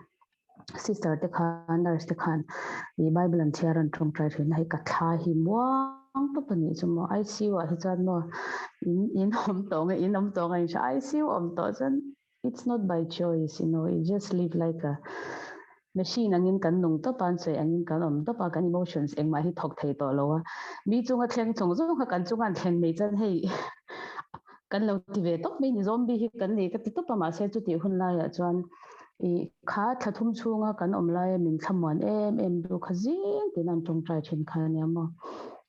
sister te khan nurse te khan ih bible an chhiar an tawngtai thin a hei ka thla hi muang tawp a nih chu maw ICU ah hi chuan maw in in awm tawh nge in awm tawh nge in hria ICU awm tawh chuan It's not by choice, you know, you just live like a machine angin kan nung tawp a, an sawi angin kan awm tawp a, kan emotions engmah hi thawk thei tawh lo a. Mi chunga thleng chung zawng kha kan chunga an thleng mai chuan hei kan lo ti ve tawp mai ni, zombie hi kan ni ka ti tawp a, mahse chutih hun laiah chuan i kha thla thum chhunga kan awm laia min thlamuan em em du kha zing tiin an tawngtai thin kha ania maw.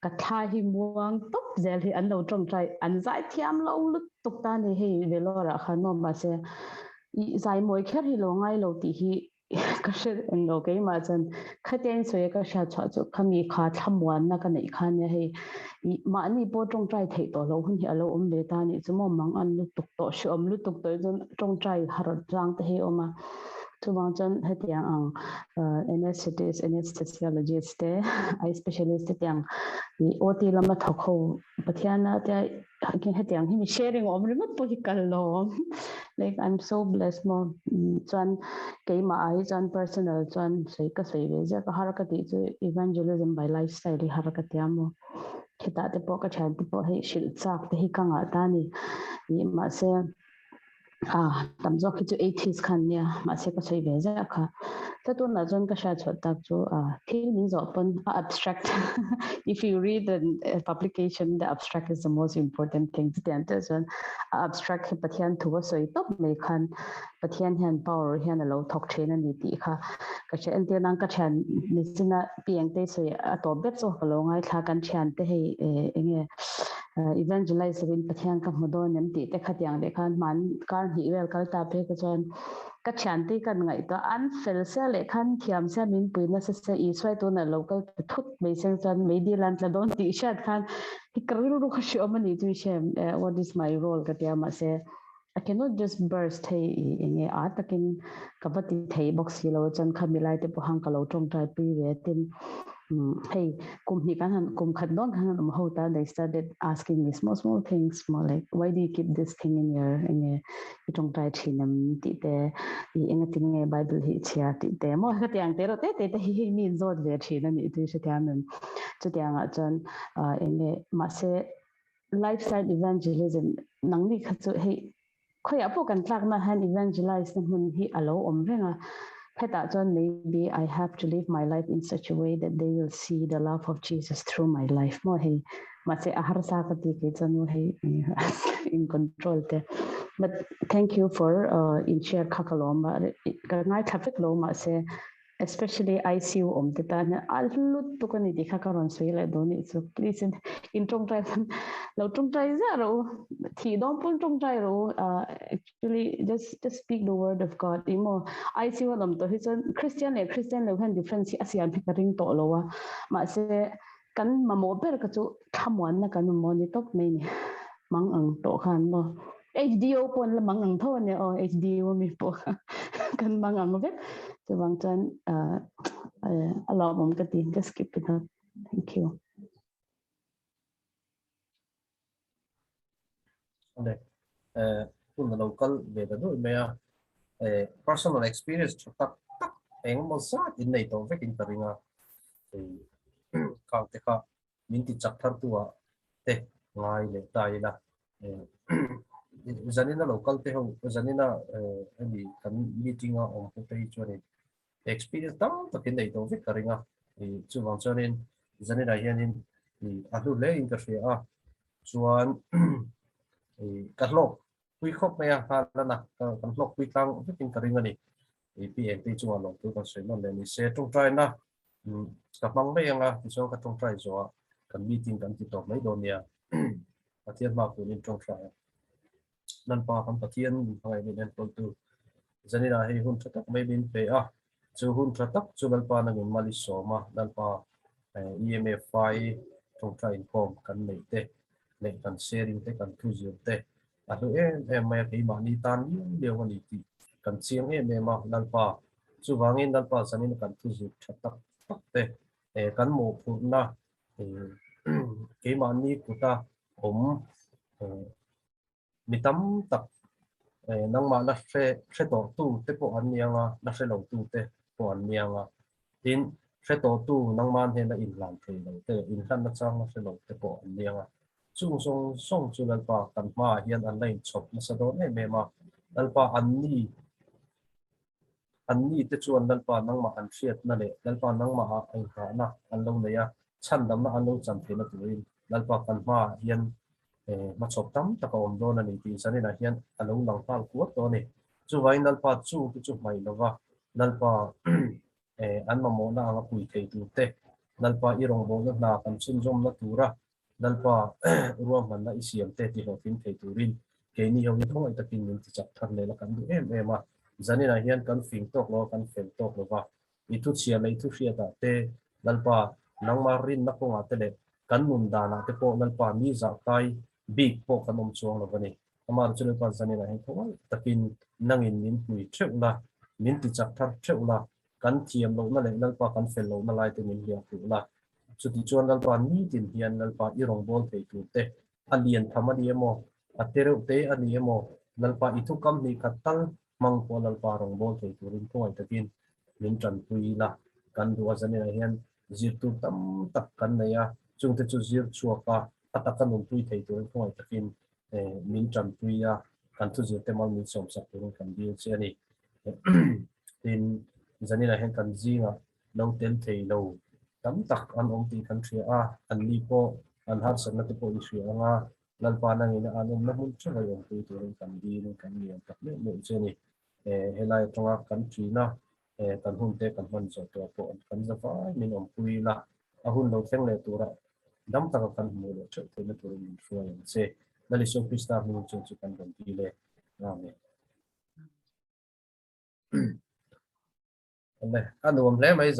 Ka thla hi muang tawp zel hi an lo tawngtai an zai thiam lo lut tuk ta ni hei Vellore ah khan maw mahse i zai mawi kher hi lo ngai lo tih hi ka hre eng lo keimah chuan khatia in sawi a ka hriat chhuah chu khami kha thlamuanna ka neih kha nia hei i mahni pawh tawngtai theih tawh loh hun hi a lo awm ve ta nih chu maw mang an lutuk tawh hreawm lutuk tawh hi chuan tawngtai harh chang te hi a awm a chuvang chuan hetiang ang anesthetist anesthesiologist te eye specialist te tiang i OT lama thawk ho Pathiana te hetiang hi mi sharing awm ringawt pawh hi kal lo like I'm so blessed mo chuan keimah ah hi chuan personal chuan sawi ka sawi ve ziak a har ka tih chu evangelism by lifestyle hi har ka tia maw hetah te pawh ka thian te pawh hei hrilh chak te hi ka ngah ta ni mahse A, tam zawk hi chu atheist kha an nia, mahse ka sawi ve ziah kha. Chuan tunah chuan ka hriat chhuah tak chu a thil min zawh pawn a abstract if you read the publication the abstract is the most important thing chutiang chiah chuan a abstract hi Pathian thu a sawi tawp mai khan Pathian hian power hian a lo thawk thin a ni tih kha ka hria. Entir nan ka thian nichina Pi Engtei sawi a tawp ber chu ka lo ngaithla kan thiante hei enge Evangelize lovin Pathian ka hmu dawn em tih te khatiang leh khan hman kar hnih vel kal ta phei kha chuan ka thiante kan ngaihtuah an fel sia leh khan thiam sia min pui nasa sia Isua tunah lo kal ta thut mai seng chuan meidil an tla dawn tih hriat khan hi ka rilru kha hreawm a ni chu i hre what is my role ka tia mahse I cannot just burst hei i enge a takin ka va ti thei bawk si lo chuan khami lai te pawh han ka lo tawngtai pui ve tin. Hei kum hnih kan han kum khat dawn kan han awm ho ta they started asking me small small things more like why do you keep this thing in your enge i tawngtai thin em tih te i enga tinge bible hi i chhiar tih te maw ka tiang te rawh te te te hi hei mi in zawt ve thin a nih chu i hrethiam em chutiangah chuan enge mahse lifestyle evangelism nangni kha chu hei Khawiah pawh kan tlakna hian evangelize na hmun hi a lo awm reng a, hetah chuan maybe I have to live my life in such a way that they will see the love of Jesus through my life maw hei mahse a harsa ka ti kei chuan maw hei in control te but thank you for in share kha ka lawm a ka ngaithla vek lo mahse especially ICU awm te tan hian a lutuk a ni tih kha ka rawn sawi leh dawn nih chu please in in tawngtai lo tawngtai ziah rawh u thih dawn pawn tawngtai rawh u actually just just speak the word of God ih maw ICU an awm tawh hi chuan Christian leh Christian lo hian difference hi a siam hi ka ring tawh lo a mahse kan mamawh ber ka chu thlamuanna kan mamawh ni tawp mai ni mang ang tawh khan maw HDO pawn la mang ang tho ania aw HDO mi pawh kha kan mang ang vek chuvang chuan a lawmawm ka ti just keep it up thank you Ane eh hun lo kal ve ta dui mai a eh personal experience tha tak tak engemaw zat in nei tawh vekin ka ring a eh khang te kha min ti chak thar tu ah te ngai leh ta ila eh zanina lo kal te ho zanina eh hemi kan meeting a awm ho te hi chuanin experience tam takin nei tawh vek ka ring a eh chuvang chuanin zanina hianin eh a hlu hle in ka hria a chuan eh ka hlawk pui khawp mai a nghal a na kan hlawk pui tlang vekin ka ring a ni eh pi eng te chungah lawmtu kan sawi nawn leh ni se tawngtaina Ka hmang mai anga tichuan ka tawngtai zawh a kan meeting kan ti tawp mai dawn nia. Pathian hma kunin tawngtai a. Nanpa kan Pathian min hmangaih min enkawltu Zanina hei hun tha tak mai min pe a, chu hun tha tak chu Lalpa nangin mal i sawm a, Lalpa EMFI tawngtai inkhawm kan neih te leh kan sharing te kan thu zir te a hlu em em mai a, keimahni tan liau liau a ni tih kan chiang em em a, Lalpa chuvangin Lalpa zanin kan thu zir tha tak tak te kan mawhphurhna keimahni kuta awm mi tam tak nangmah la hre hre tawh tu te pawh an ni ang a, la hre lo tu te pawh an ni ang a, tin hre tawh tu nangmah hnena inhlan thei lo te leh inhlan nachang la hre lo te pawh an ni ang a. Chung zawng zawng chu Lalpa kan hmaah hian an la inchhawp nasa dawn em em a, Lalpa an ni an ni te chuan Lalpa nangmah an hriatna leh Lalpa nangmaha a inghahna an lo nei a, chhandamna an lo chan theihna turin Lalpa kan hmaah hian hmachhawp tam tak a awm dawn a ni tih zaninah hian a lo lang nghal kuat tawh a ni. Chuvangin Lalpa chung te chu hmaih lova Lalpa an mamawhna anga pui thei tur te, Lalpa i rawngbawlna hna kan chhunzawmna tura Lalpa ruahmanna i siam te tihlawhtling thei turin keini ho hi khawngaih takin min tichak thar leh la kan duh em em a. Zaninah hian kan fing tawk lo a, kan fel tawk lo va, i thuchhia leh i thuhriatah te Lalpa nangmah rinna kawngah te leh kan nun danah te pawh Lalpa mi zahkai bik pawh kan awm chuang lo va ni. Amah chu Lalpa zaninah hian khawngaih takin nangin min pui theuh la, min tichak thar theuh la, kan thiam lohna leh Lalpa kan fel lohna lai te min hliah fuh la. Chutichuan Lalpa nitin hian Lalpa i rawngbâwl thei tur te, a lian tham a ni emaw, a te reuh te a ni emaw, Lalpa i thukam hnih khat tal hmang pawh Lalpa rawngbâwl thei turin khawngaih takin min tanpui la. Kan duh a zaninah hian zir tur tam tak kan nei a, chungte chu zir chhuak a, a taka nunpui thei turin khawngaih takin min tanpui a, kan thuzir te mal min sawmsak turin kan dil che a ni. Tin, zaninah hian kan zingah lo tel thei lo tam tak an awm tih kan hria a, an ni pawh an harsatna te pawh i hria ang a, Lalpa nangin a an awmna hmun theuh a i awmpui turin kan dil kan ngiam tak meuh meuh che a ni. Helai atanga kan ṭina kan hun te kan hman zawh tawh pawh kan za vai min awmpui ila, a hun lo thleng leh tura dam taka kan hmuh leh theuh theihna turin min hruai ang che. Lal Isua Krista hmingin chung chu kan rawn dil e. Amen. A nuam hle mai.